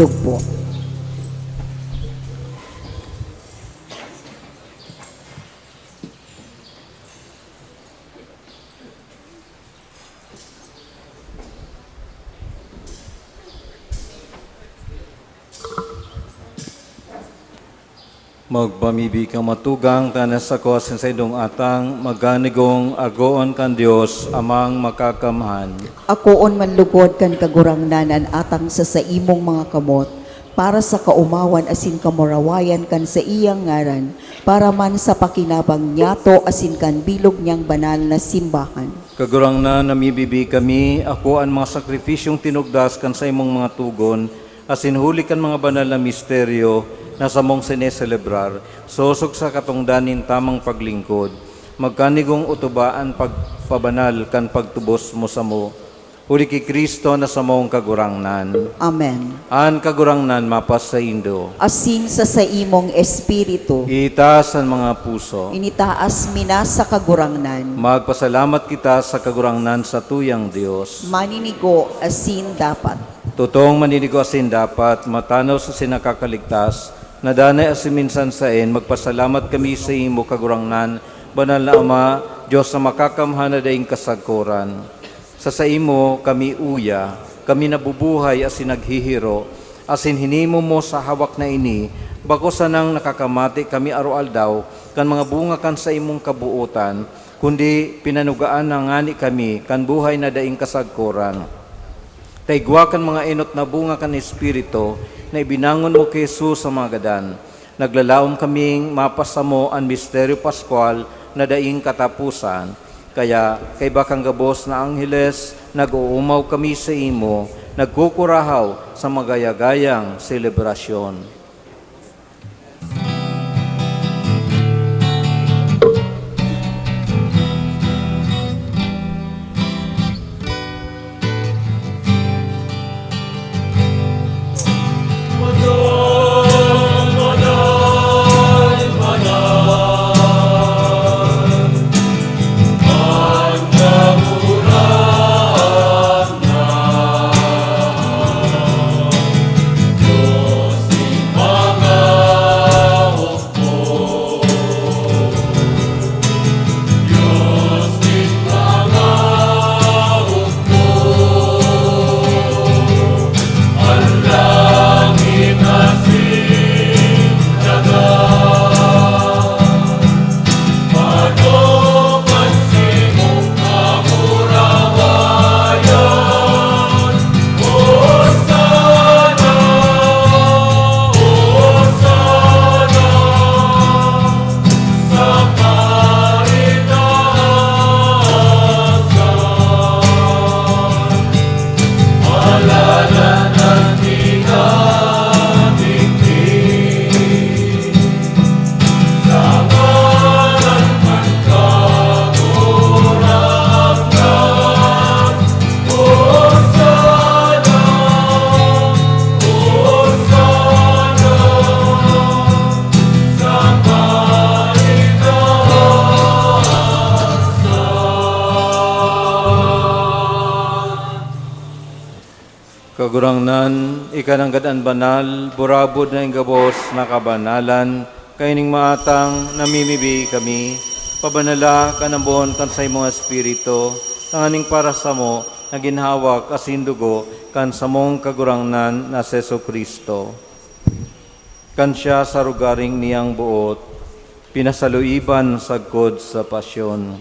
Tugpo. Magpamibi kang matugang, ta nasako asin saindong atang, magkanigong agoon kan Dios, Amang Makakamhan. Akoon man lugod kan Kagurangnan an atang sa saimong mga kamot, para sa kaomawan asin kamurawayan kan saiyang ngaran, para man sa pakinabang niyato asin kan bilog niyang banal na simbahan. Kagurangnan, namibibi kami, akoa an mga sakripisyong tinugdas kan saimong mga togon, asin huli kan mga banal na misteryo na samong sineselebrar, sosog sa katongdan nin tamang paglingkod, magkanigong otoba an pagpabanal kan pagtubos mo samo. Huli ki Cristo na samong Kagurangnan. Amen. An Kagurangnan mapasaindo. Asin sa saimong espiritu. Itaas an mga puso. Initaas mi na sa Kagurangnan. Magpasalamat kita sa Kagurangnan, satuyang Dios. Maninigo asin dapat. Totoong maninigo asin dapat, matanos asin nakakaligtas, na danay asin minsan saen, magpasalamat kami saimo, Kagurangnan, Banal na Ama, Dios na makakamhan na daing kasagkoran. Sa saimo kami uya, kami nabubuhay asin naghihiro, asin hinimo mo sa hawak na ini, bako sanang nakakamate kami aroaldaw kan mga bunga kan saimong kabootan, kundi pinanugaan na ngani kami kan buhay na daing kasagkoran. Ta igwa kan mga enot na bunga kan Espiritu na ibinangon mo ki Jesus sa mga gadan, naglalaom kaming mapasamo an misteryo paskwal na daing kataposan. Kaya, kaiba kan gabos na angheles, nag-oomaw kami saimo, nagkukurahaw sa magaya-gayang selebrasyon. Kagurangnan, ika nanggad an banal, burabod na nin gabos na kabanalan, kaining maatang namimibi kami, pabanala kan ambon kan saimong Espiritu, tanganing para samo nagin hawak asin dugo kan samong Kagurangnan na si Jesu-Cristo. Kan siya sa rogaring niyang boot, pinasaluiban sagkod sa pasyon.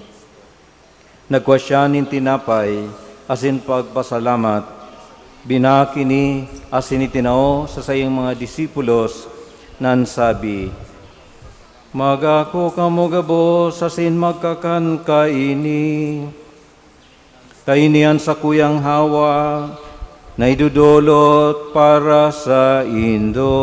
Nagkua siya nin tinapay asin pagpasalamat, binaki ini asin itinao sa saiyang mga disipulos, na nagsabi, "Magako kamo gabos asin magkakan kaini. Ta ini an sakuyang hawak na idodolot para saindo."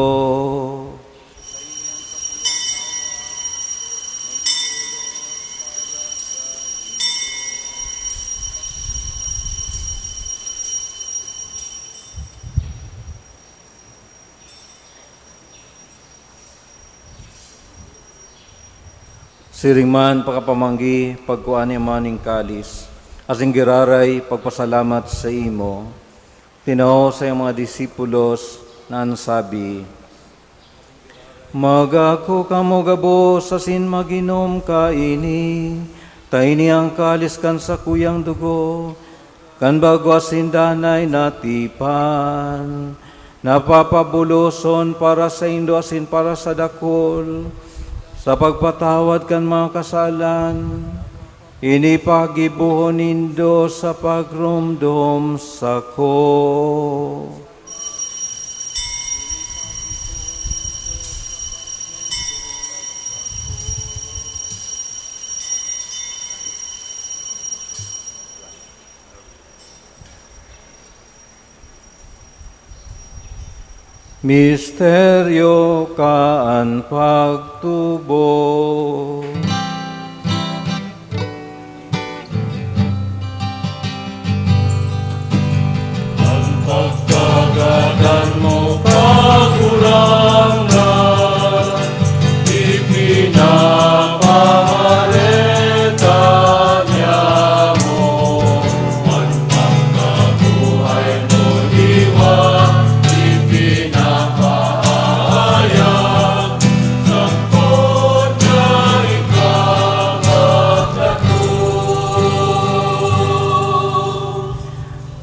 Siring man pakapamanggi, pagkua niya man nin kalis, asin giraray pagpasalamat saimo, tinao sa iyang mga disipulos, na an sabi, "Mag-ako kamo gabos asin mag-inom kaini, ta ini an kalis kan sakuyang dugo, kan bago asin danay na tipan, na papabuloson para saindo asin para sa dakul, sa pagpatawad kan mga kasalan. Ini paggibohon nindo sa pagromdom sako." Misteryo kan pagtubo. An pagkagadan mo, Kagurangnan, ipinapahareta niamo. An pagkabuhay mo, liwat, ipinapaayag, sagkod na ika magdatong.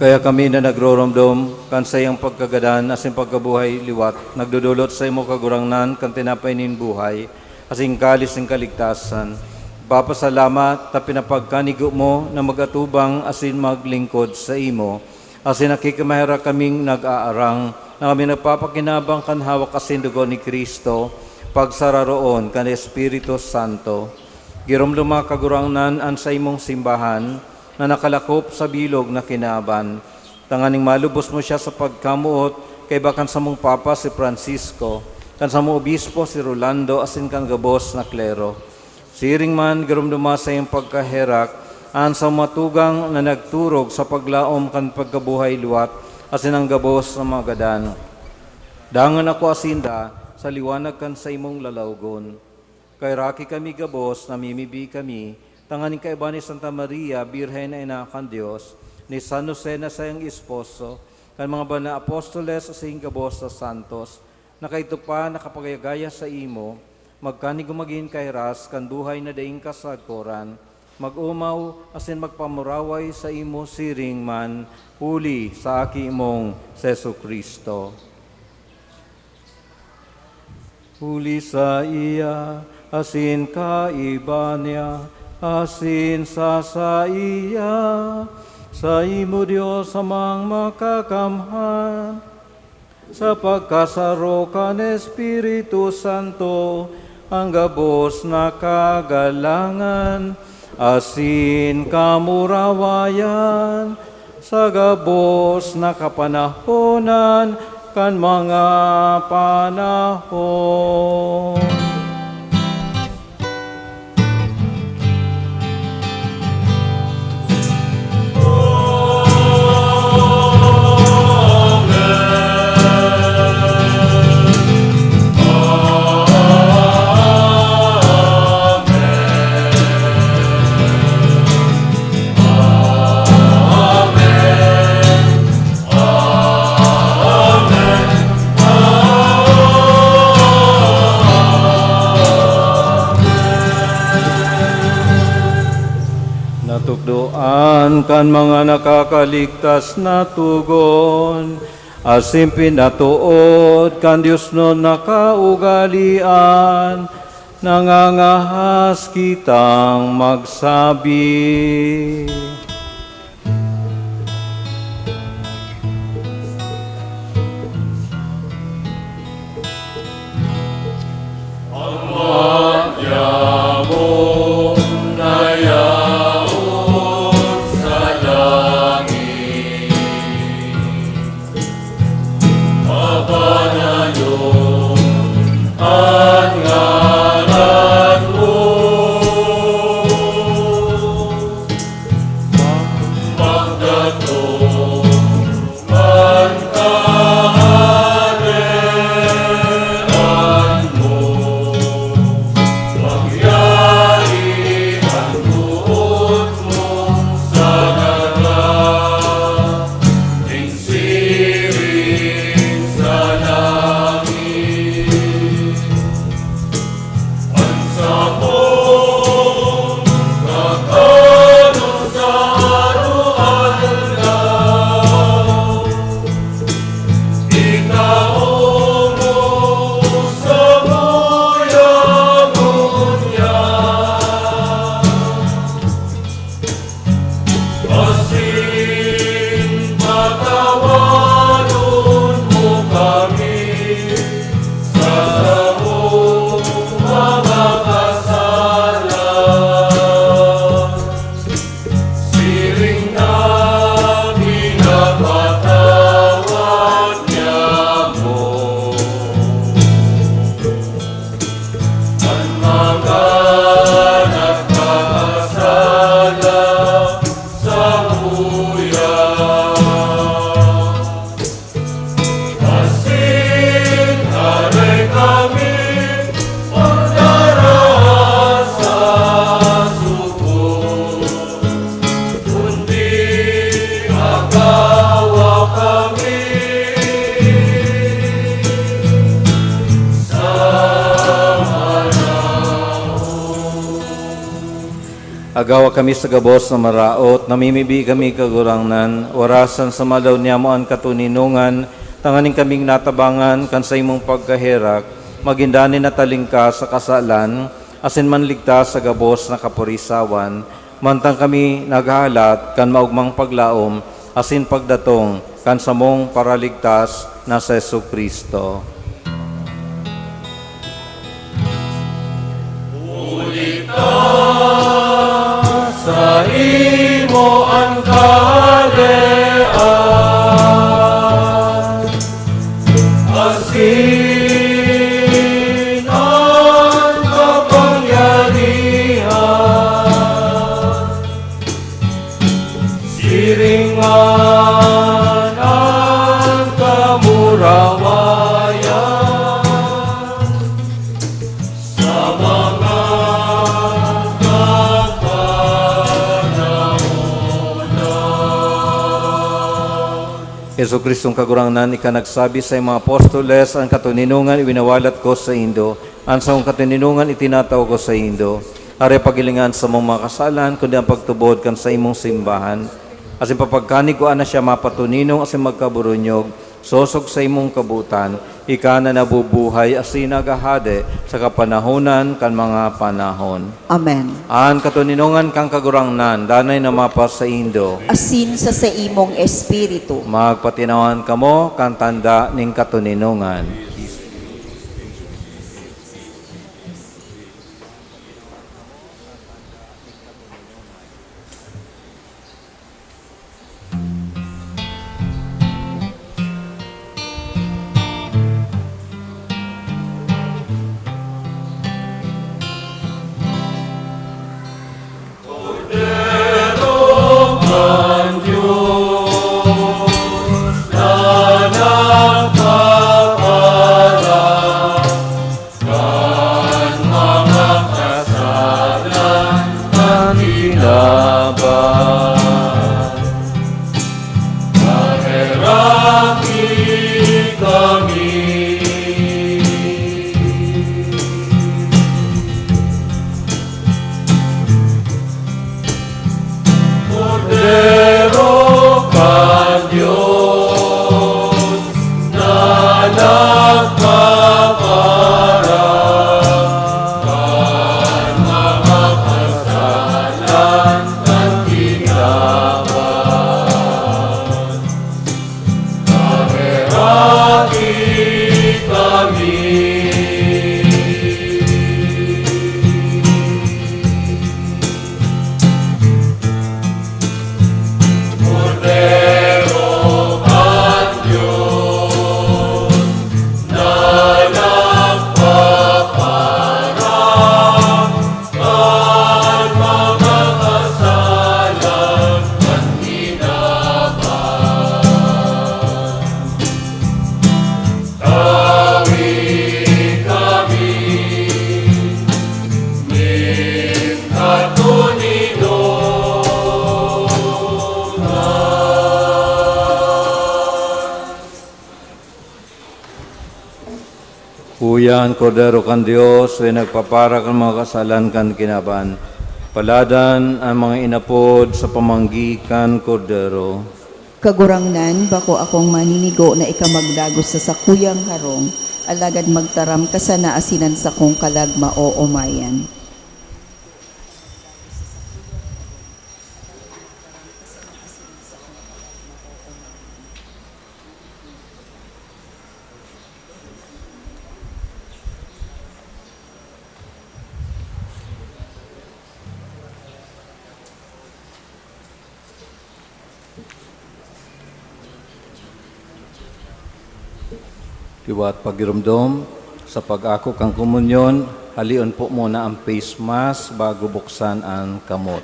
Kaya kami na nagroromdom kan saiyang pagkagadan asin pagkabuhay liwat, nagdodolot saimo, Kagurangnan, kan tinapay nin buhay, asin kalis nin kaligtasan. Papasalamat ta pinapagkanigo mo na mag-atubang asin maglingkod saimo, asin nakikimaherak kaming nag-aarang na kami nagpapakinabang kan hawak asin dugo ni Cristo, pagsararoon kan Espiritu Santo. Giromdoma, Kagurangnan, an saimong simbahan na nakalakop sa bilog na kinaban, tanganing malubos mo siya sa pagkamoot kaiba kan samong Papa, si Francisco, kan samong Obispo, si Rolando, asin kan gabos na klero. Siring man, giromdoma sa iyong pagkaherak an samong mga tugang na nagturog sa paglaom kan pagkabuhay liwat asin an gabos na mga gadan. Dangan akoa sinda sa liwanag kan saimong lalawgon. Kaheraki kami gabos, namimibi kami, tanganing kaiba ni Santa Maria, Birhen na Ina kan Dios, ni San Jose na saiyang esposo, kan mga banal na apostoles asin gabos na santos, na kaidto pa nakapagayagaya saimo, magkanigo magin kahiras kan buhay na daing kasagkoran, mag-omaw asin magpamuraway saimo siring man, huli sa Aki mong si Jesu-Cristo. Huli saiya, asin kaiba niya, asin sa saiya, saimo, Dios Amang Makakamhan, sa pagkasaro kan Espiritu Santo, an gabos na kagalangan asin kamurawayan, sa gabos na kapanahonan kan mga panahon. Natukdoan kan mga nakakaligtas na togon, asin pinatood kan diosnon na kaugalean, nangangahas kitang magsabi. Ama niamo na yaon sa langit, mabanayon an ngaran mo. Nagawa kami sa gabos na maraot, namimibi kami, Kagurangnan, warasan sa malaw niyamo an katoninongan, tanganing kaming natabangan kan saimong pagkaherak, magin danay na talingkas sa kasalan, asin manligtas sa gabos na kapurisawan, mantang kami naghahalat kan maogmang paglaom asin pagdatong kan samong Paraligtas na si Jesu-Cristo. Huli ta saimo an kahadean, asin an kapangyarihan, siring man an kamurawayan sa mga kapanahonan. Jesu-Cristong Kagurangnan, ika nagsabi sa mga apostoles, "An katoninongan iwinawalat ko saindo, an sakong katoninongan itinatao ko saindo." Aray, paghilinga an samong mga kasalan, kundi an pagtubod kan saimong simbahan. Asin papagkanigwaan na siya mapatoninong asin magkaburunyog, sosog saimong kabotan, ika na nabubuhay asin naghahade sa kapanahonan kan mga panahon. Amen. An katoninongan kan Kagurangnan danay na mapasaindo. Asin sa saimong espiritu. Magpatinawan kamo kan tanda nin katoninongan. Kordero kan Dios na nagpapara kan mga kasalan kan kinaban. Paheraki kami. Kordero kan Dios na nagpapara kan mga kasalan kan kinaban. Paheraki kami. Kordero kan Dios na nagpapara kan mga kasalan kan kinaban. Tawi kami nin katoninongan. Uya an Kordero kan Dios, uya nagpapara kan mga kasalan kan kinaban. Paladan an mga inapod sa pamanggi kan Kordero. Kagurangnan, bako akong maninigo na ika magdagos sa sakuyang harong, alagad magtaram ka sana asin an sakong kalag maoomayan. Liwat pagiromdom, sa pag-ako kan komunyon, halion po muna ang face mask bago buksan ang kamot.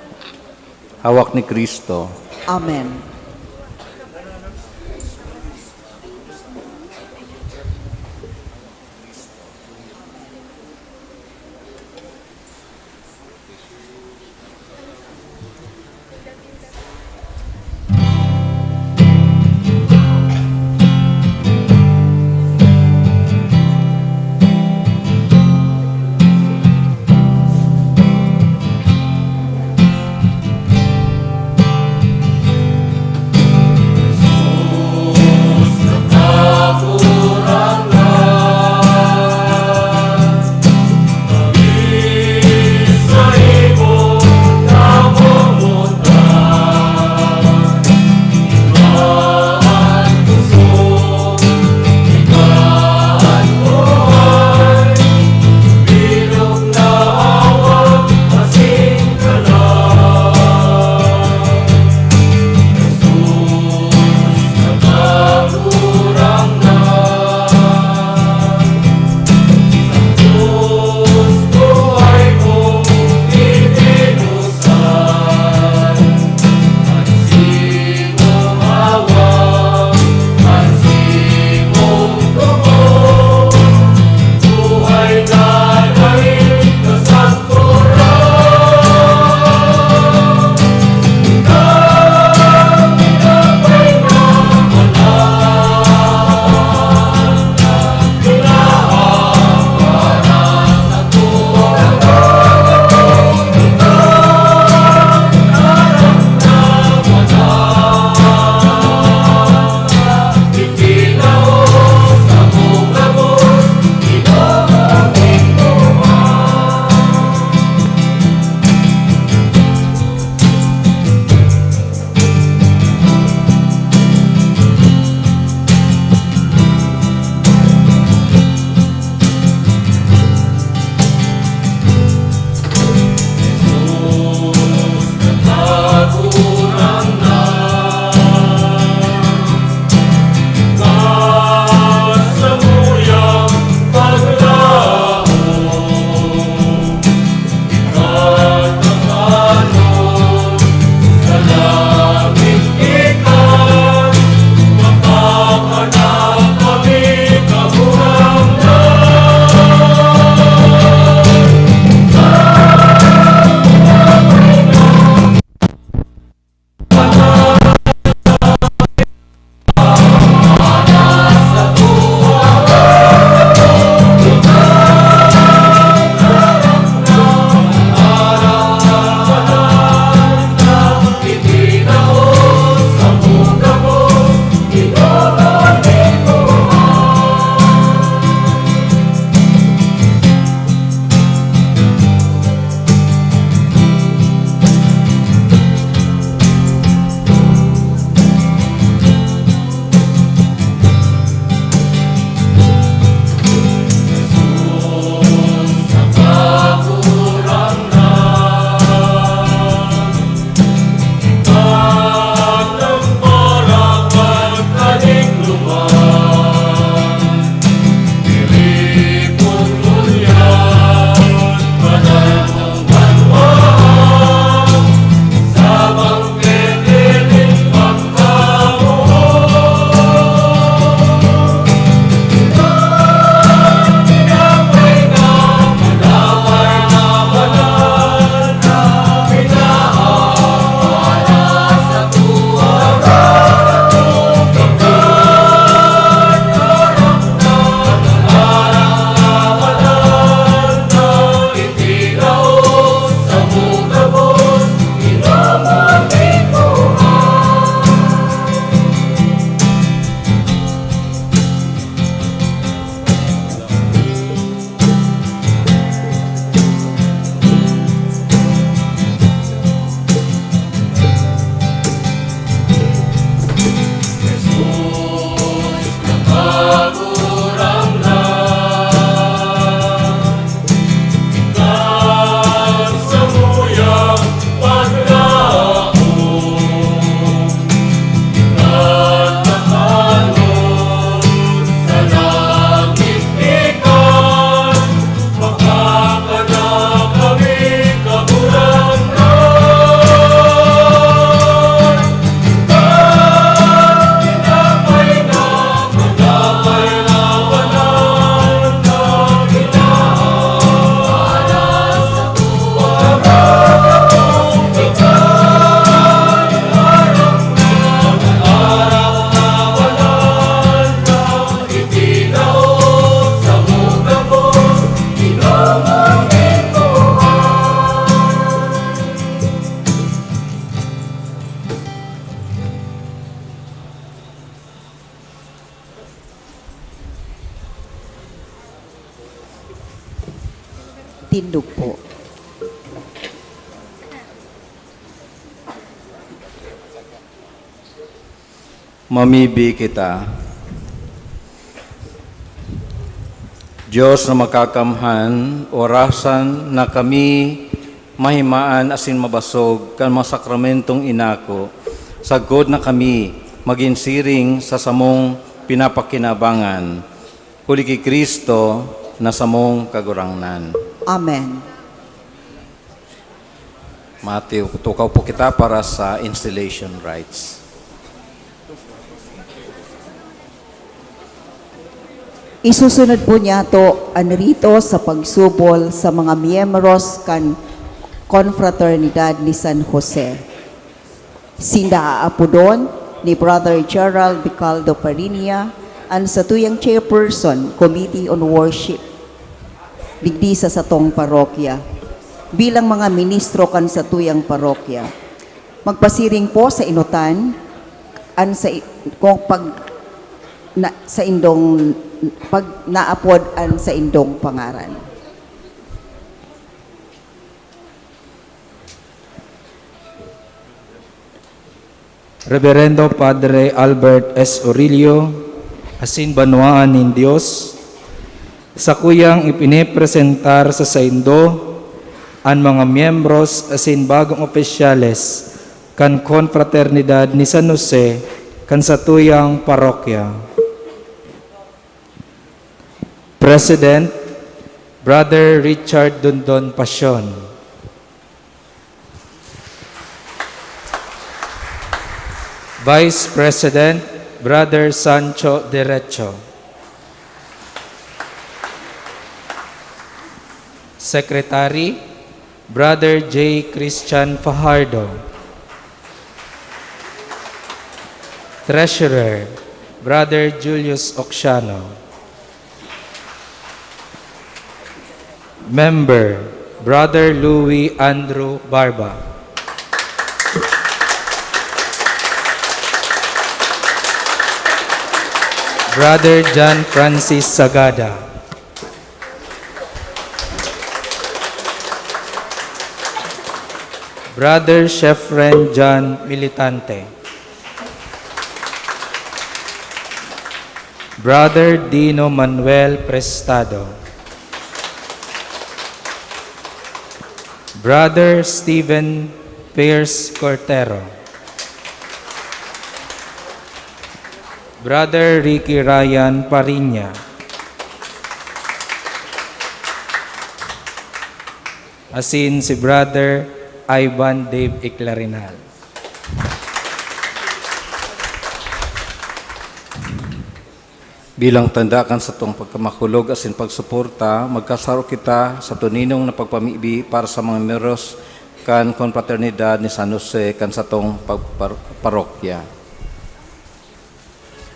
Hawak ni Cristo. Amen. Tindog po. Mamibi kita. Dios na makakamhan, orasan na kami mahimaan asin mabasog kan mga sakramentong inako, sagkod na kami magin siring sa samong pinapakinabangan, huli ki Cristo na samong Kagurangnan. Amen. Mateo, tukaw po kita para sa installation rites. Isusunod po niyato an rito sa pagsubol sa mga miyembros kan Konfraternidad ni San Jose. Sinda aapodon ni Brother Gerald Vicaldo Parinia, an satuyang chairperson, Committee on Worship, digdi sa satong parokya, bilang mga ministro kan satuyang parokya. Magpasiring po sa inutan, an sa i-, kung pag, na, sa indong, pag naapod an sa indong pangaran. Reverendo Padre Albert S. Orillo, asin banwaan nin Dios, sakuyang ipinipresentar sa saindo an mga miyembros asin bagong opisyales kan Konfraternidad ni San Jose kan satuyang parokya. President, Brother Richard Dondon Pasion. Vice President, Brother Sancho Derecho. Secretary, Brother J. Christian Fajardo. Treasurer, Brother Julius Oxiano. Member, Brother Louis Andrew Barba. Brother John Francis Sagada. Brother Shefren John Militante. Brother Dino Manuel Prestado. Brother Steven Pierce Cortero. Brother Ricky Ryan Pariña. Asin si Brother Ivan Dave Iclarinal. Bilang tanda kan satong pagkamakulog asin pagsuporta, magkasaro kita sa toninong na pagpamibi para sa mga miyembros kan Konfraternidad ni San Jose kan satong pag-, par-, parokya.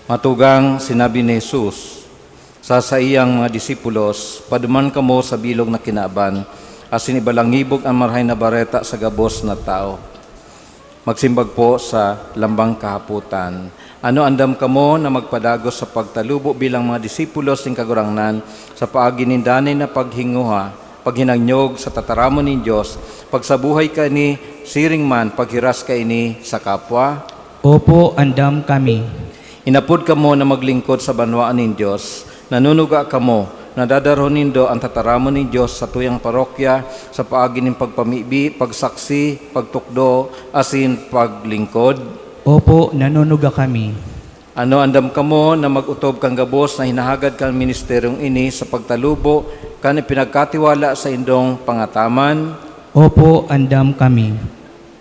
Matugang sinabi ni Jesus sa saiyang mga disipulos, "Paduman kamo sa bilog na kinaban, asin ibalangibog an Marahay na Bareta sa gabos na tawo." Magsimbag po sa lambang kahapotan. Ano andam kamo na magpadagos sa pagtalubo bilang mga disipulos nin Kagurangnan sa paagi nin danay na paghinguha, paghinanyog sa tataramon nin Dios, pagsabuhay kaini, siring man paghiras kaini sa kapwa? Opo, andam kami. Inapod kamo na maglingkod sa banwaan nin Dios. Nanunuga kamo na dadarhon nindo an tataramon nin Dios sa tuyang parokya sa paagi nin pagpamibi, pagsaksi, pagtukdo, asin paglingkod? Opo, nanunuga kami. Ano andam kamo na mag-otob kan gabos na hinahagad kan ministeryong ini sa pagtalubo kan ipinagkatiwala saindong pangataman? Opo, andam kami.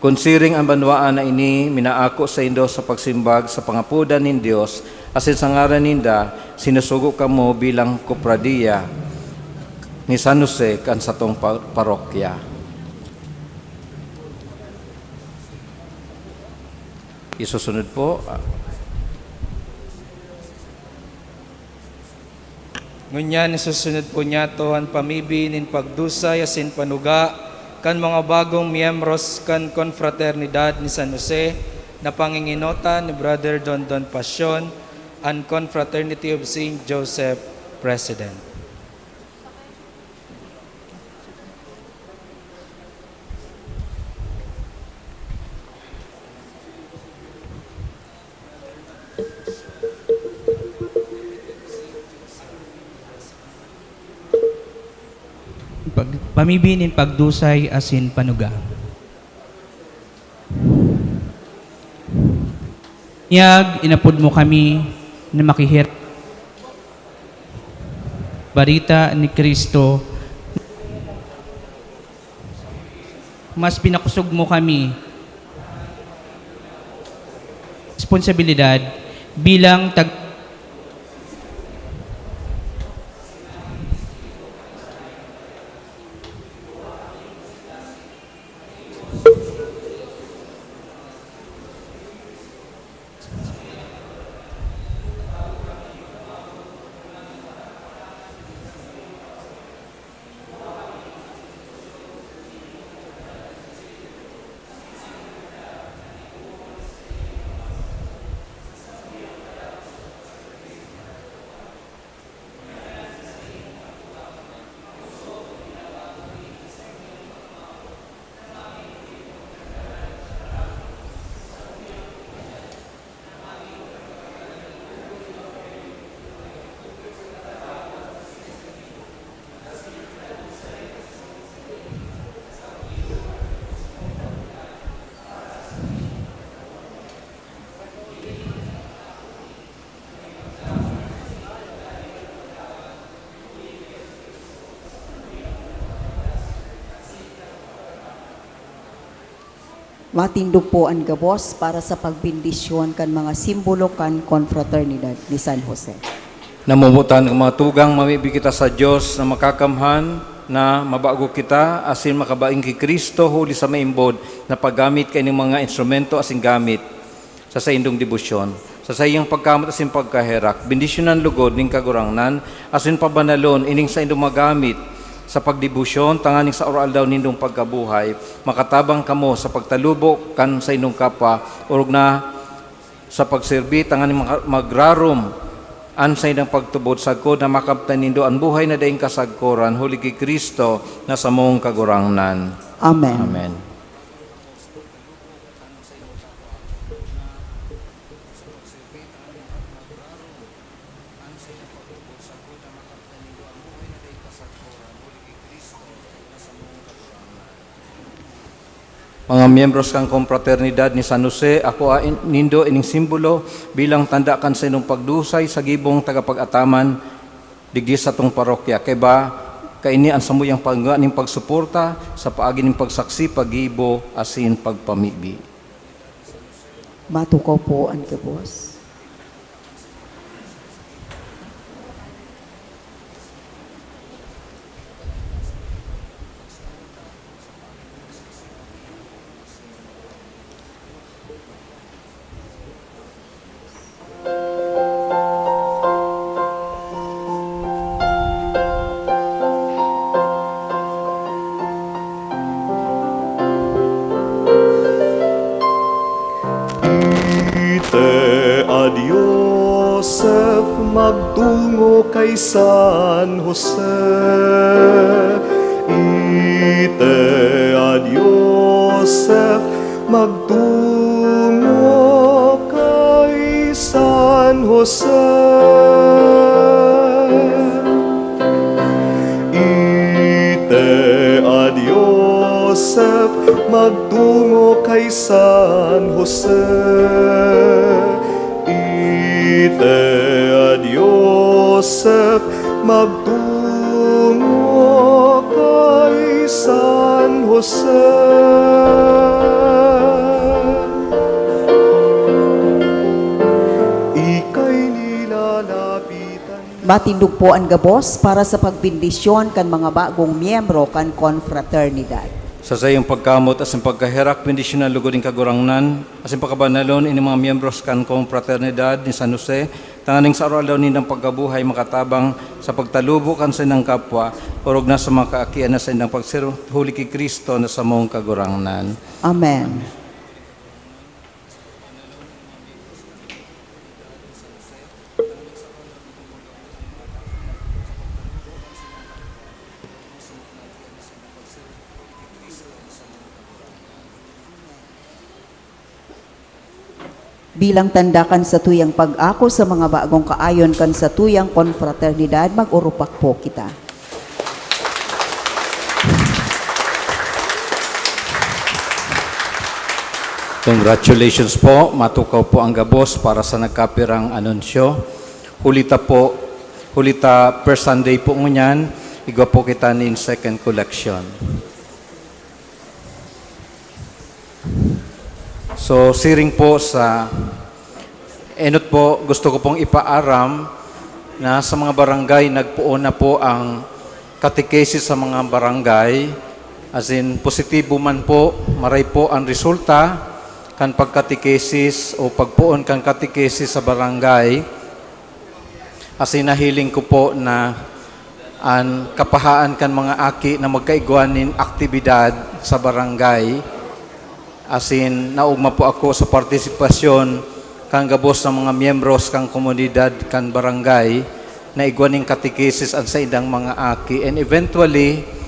Kun siring an banwaan na ini minaako saindo sa pagsimbag sa pangapodan nin Dios asin sa ngaran ninda, sinusugo kamo bilang kopradiya ni San Jose kan satong pa-, parokya. Isusunod po, ah, Ngunyan, isusunod po niyato an pamibi nin pagdusay asin panuga kan mga bagong miyembros kan Konfraternidad ni San Jose na panginginotan ni Brother Dondon Passion, an Confraternity of Saint Joseph President. pamibi nin pagdusay asin panuga. Nyag, inapod mo kami na makihir-, barita ni Cristo, mas pinakosog mo kami responsibilidad bilang tag- Matindog po an gabos para sa pagbendisyon kan mga simbolo kan konfraternidad ni San Jose. Namomotan kan mga tugang, mamibi kita sa Dios na Makakamhan na mabago kita asin makabaing ki Cristo huli sa maimbod na paggamit kaining mga instrumento asin gamit sa saindong debosyon. Sa saiyang pagkamoot asin pagkaherak, bendisyonan lugod nin Kagurangnan asin pabanalon ining saindong magamit sa pagdebosyon, tanganing sa aroaldaw nindong pagkabuhay, makatabang kamo sa pagtalubo kan saindong kapwa, orog na sa pagserbi, tanganing maka-, magrarom an saindang pagtubod, sagkod na makamtan nindo an buhay na daing kasagkoran, huli ki Cristo na samong Kagurangnan. Amen. Amen. Mga miyembros kan Konfraternidad ni San Jose, akoa in-, nindo ining simbolo bilang tanda kan saindong pagdusay sa gibong tagapag-ataman digdi satong parokya. Kaiba, kaini an samuyang pangga nin pagsuporta sa paagi nin pagsaksi, paggibo, asin pagpamibi. Matukaw po an gabos. Ite ad Yosef magtungo kay San Jose. Ite ad Yosef magtungo kay San Jose. Ite ad Yosef magtungo kay San Jose. Ite ad Yosef magtungo kay San Jose. Ika'y nilalapitan. Matindog po an gabos para sa pagbendisyon kan mga bagong miyembro kan konfraternidad. Sa saiyang pagkamoot asin pagkaherak, bendisyonan lugod nin Kagurangnan asin pakabanalon ini mga miyembros kan konfraternidad ni San Jose, tanganing sa aroaldaw nindang pagkabuhay makatabang sa pagtalubo kan saindang kapwa, orog na sa mga kaakian na saindang pagserbi huli ki Cristo na samong Kagurangnan. Amen. Bilang tanda kan satuyang pag-ako sa mga bagong kaayon kan satuyang konfraternidad, mag-urupak po kita. Congratulations po. Matukaw po ang gabos para sa nagkapirang anunsyo. Huli ta po, huli ta first Sunday po ngunyan, igwa po kita nin second collection. So, siring po sa enot po, gusto ko pong ipaaram na sa mga barangay, nagpoon na po ang catechesis sa mga barangay. As in, positibo man po, maray po ang resulta kan pagkatekesis o pagpoon kan katekesis sa barangay. As in, nahiling ko po na an kapahaan kan mga aki na magkaigwa nin aktibidad sa barangay. As in, naogma po ako sa partisipasyon kan gabos na mga miyembros kan komunidad kan barangay na igwa nin katekesis an saindang mga aki. And eventually,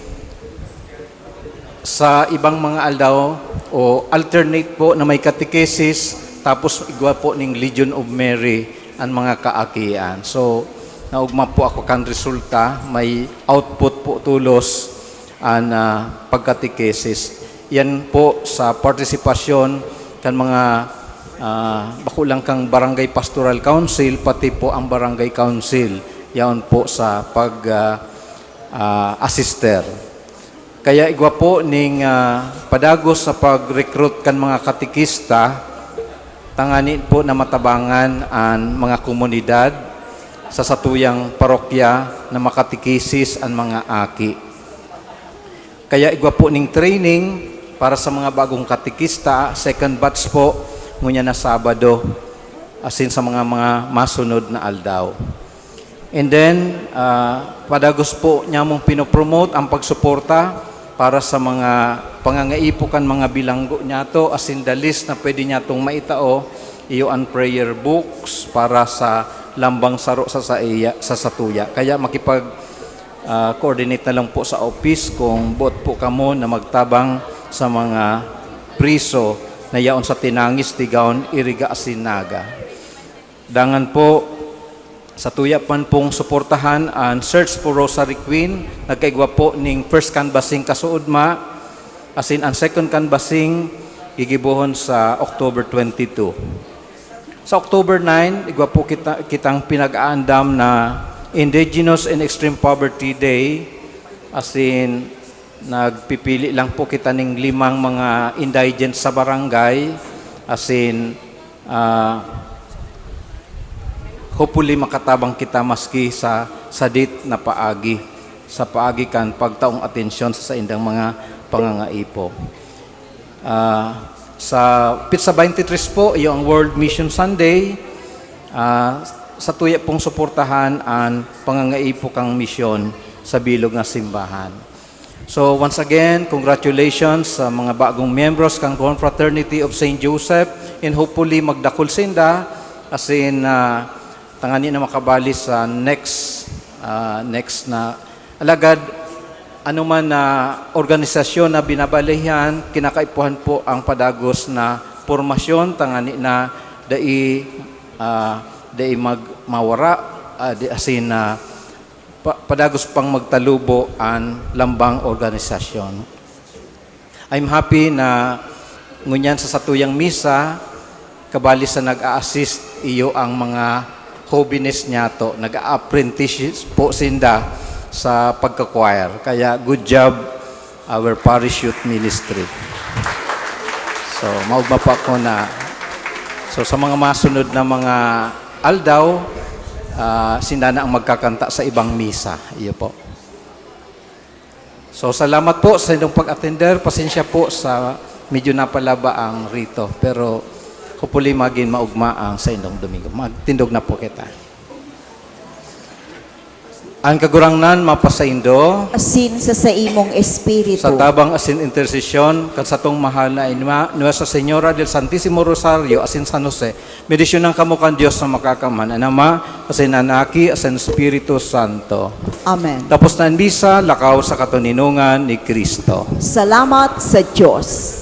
sa ibang mga aldaw o alternate po na may catechesis, tapos igwa po ning Legion of Mary an mga kaakian. So, naogma po ako kan resulta, may output po tulos an, ah, pagkatekesis. Yan po sa partisipasyon kan mga, ah, bako lang kang Barangay Pastoral Council, pati po ang Barangay Council, yaon po sa pag, ah, ah, assister. Kaya igwa po ning, ah, padagos sa pag-recruit kan mga katekista, tangani po na matabangan an mga komunidad sa satuyang parokya na makatekesis an mga aki. Kaya igwa po ning training para sa mga bagong katekista, second batch po, ngunyan na Sabado, asin sa mga, mga masunod na aldaw. And then, ah, padagos po nyamong pinopromote ang pagsuporta para sa mga pangangaipo kan mga bilanggo nyato, asin the least na pwede nyatong maitao, iyo an prayer books para sa lambang saro sa saiya, sa satuya. Kaya makipag, ah, coordinate na lang po sa office kung boot po kamo na magtabang sa mga priso na yaon sa Tinangis, Tigaon, Iriga, asin Naga. Dangan po, satuya man pong suportahan an Search for Rosary Queen. Nagkaigwa po ning first canvassing kasuodma, asin an second canvassing gigibohon sa October twenty-two. Sa October nine, igwa po kita, kitang pinag-aandam na Indigenous and Extreme Poverty Day, asin nagpipili lang po kita ning limang mga indigent sa barangay, asin, ah, hopefully makatabang kita maski sa sadit na paagi, sa paagi kan pagtaong atensyon sa saindang mga pangangaipo. Ah, sa petsa twenty-three po, iyo ang World Mission Sunday. Ah, satuya pong suportahan an pangangaipo kang misyon sa bilog na simbahan. So, once again, congratulations sa mga bagong miyembros kan Confraternity of Saint Joseph, and hopefully magdakul sinda, asin, ah, tangani na makabali sa next, ah, next na. Alagad, anuman na organisasyon na binabalihan, kinakaipuhan po ang padagos na pormasyon, tangani na dai, ah, dai mag-, mawara, ah, di, asin na pa-, padagos pang magtalubo an lambang organisasyon. I'm happy na ngunyan sa satuyang misa, kabali sa nag-a-assist, iyo ang mga hobenes nyato, nag-a-apprentice po sinda sa pagka-choir. Kaya good job, our parish youth ministry. So, maugma pa ako na, so, sa mga masunod na mga aldaw, ah, sinda na ang magkakanta sa ibang misa. Iyo po. So, salamat po sa inyong pag-attender. Pasensya po sa medyo napalaba ang rito. Pero hopefully, magin maugma ang sa inyong Domingo. Magtindog na po kita. Ang Kagurangnan mapasaindo. Asin sa saimong espiritu. Sa tabang asin intersesyon kan satong mahal na Ima, Nuestra Señora del Santisimo Rosario, asin San Jose, bendisyonan kamo kan Dios na Makakamhan, an Ama, asin an Aki, asin Espiritu Santo. Amen. Tapos na an misa, lakaw sa katoninongan ni Cristo. Salamat sa Dios.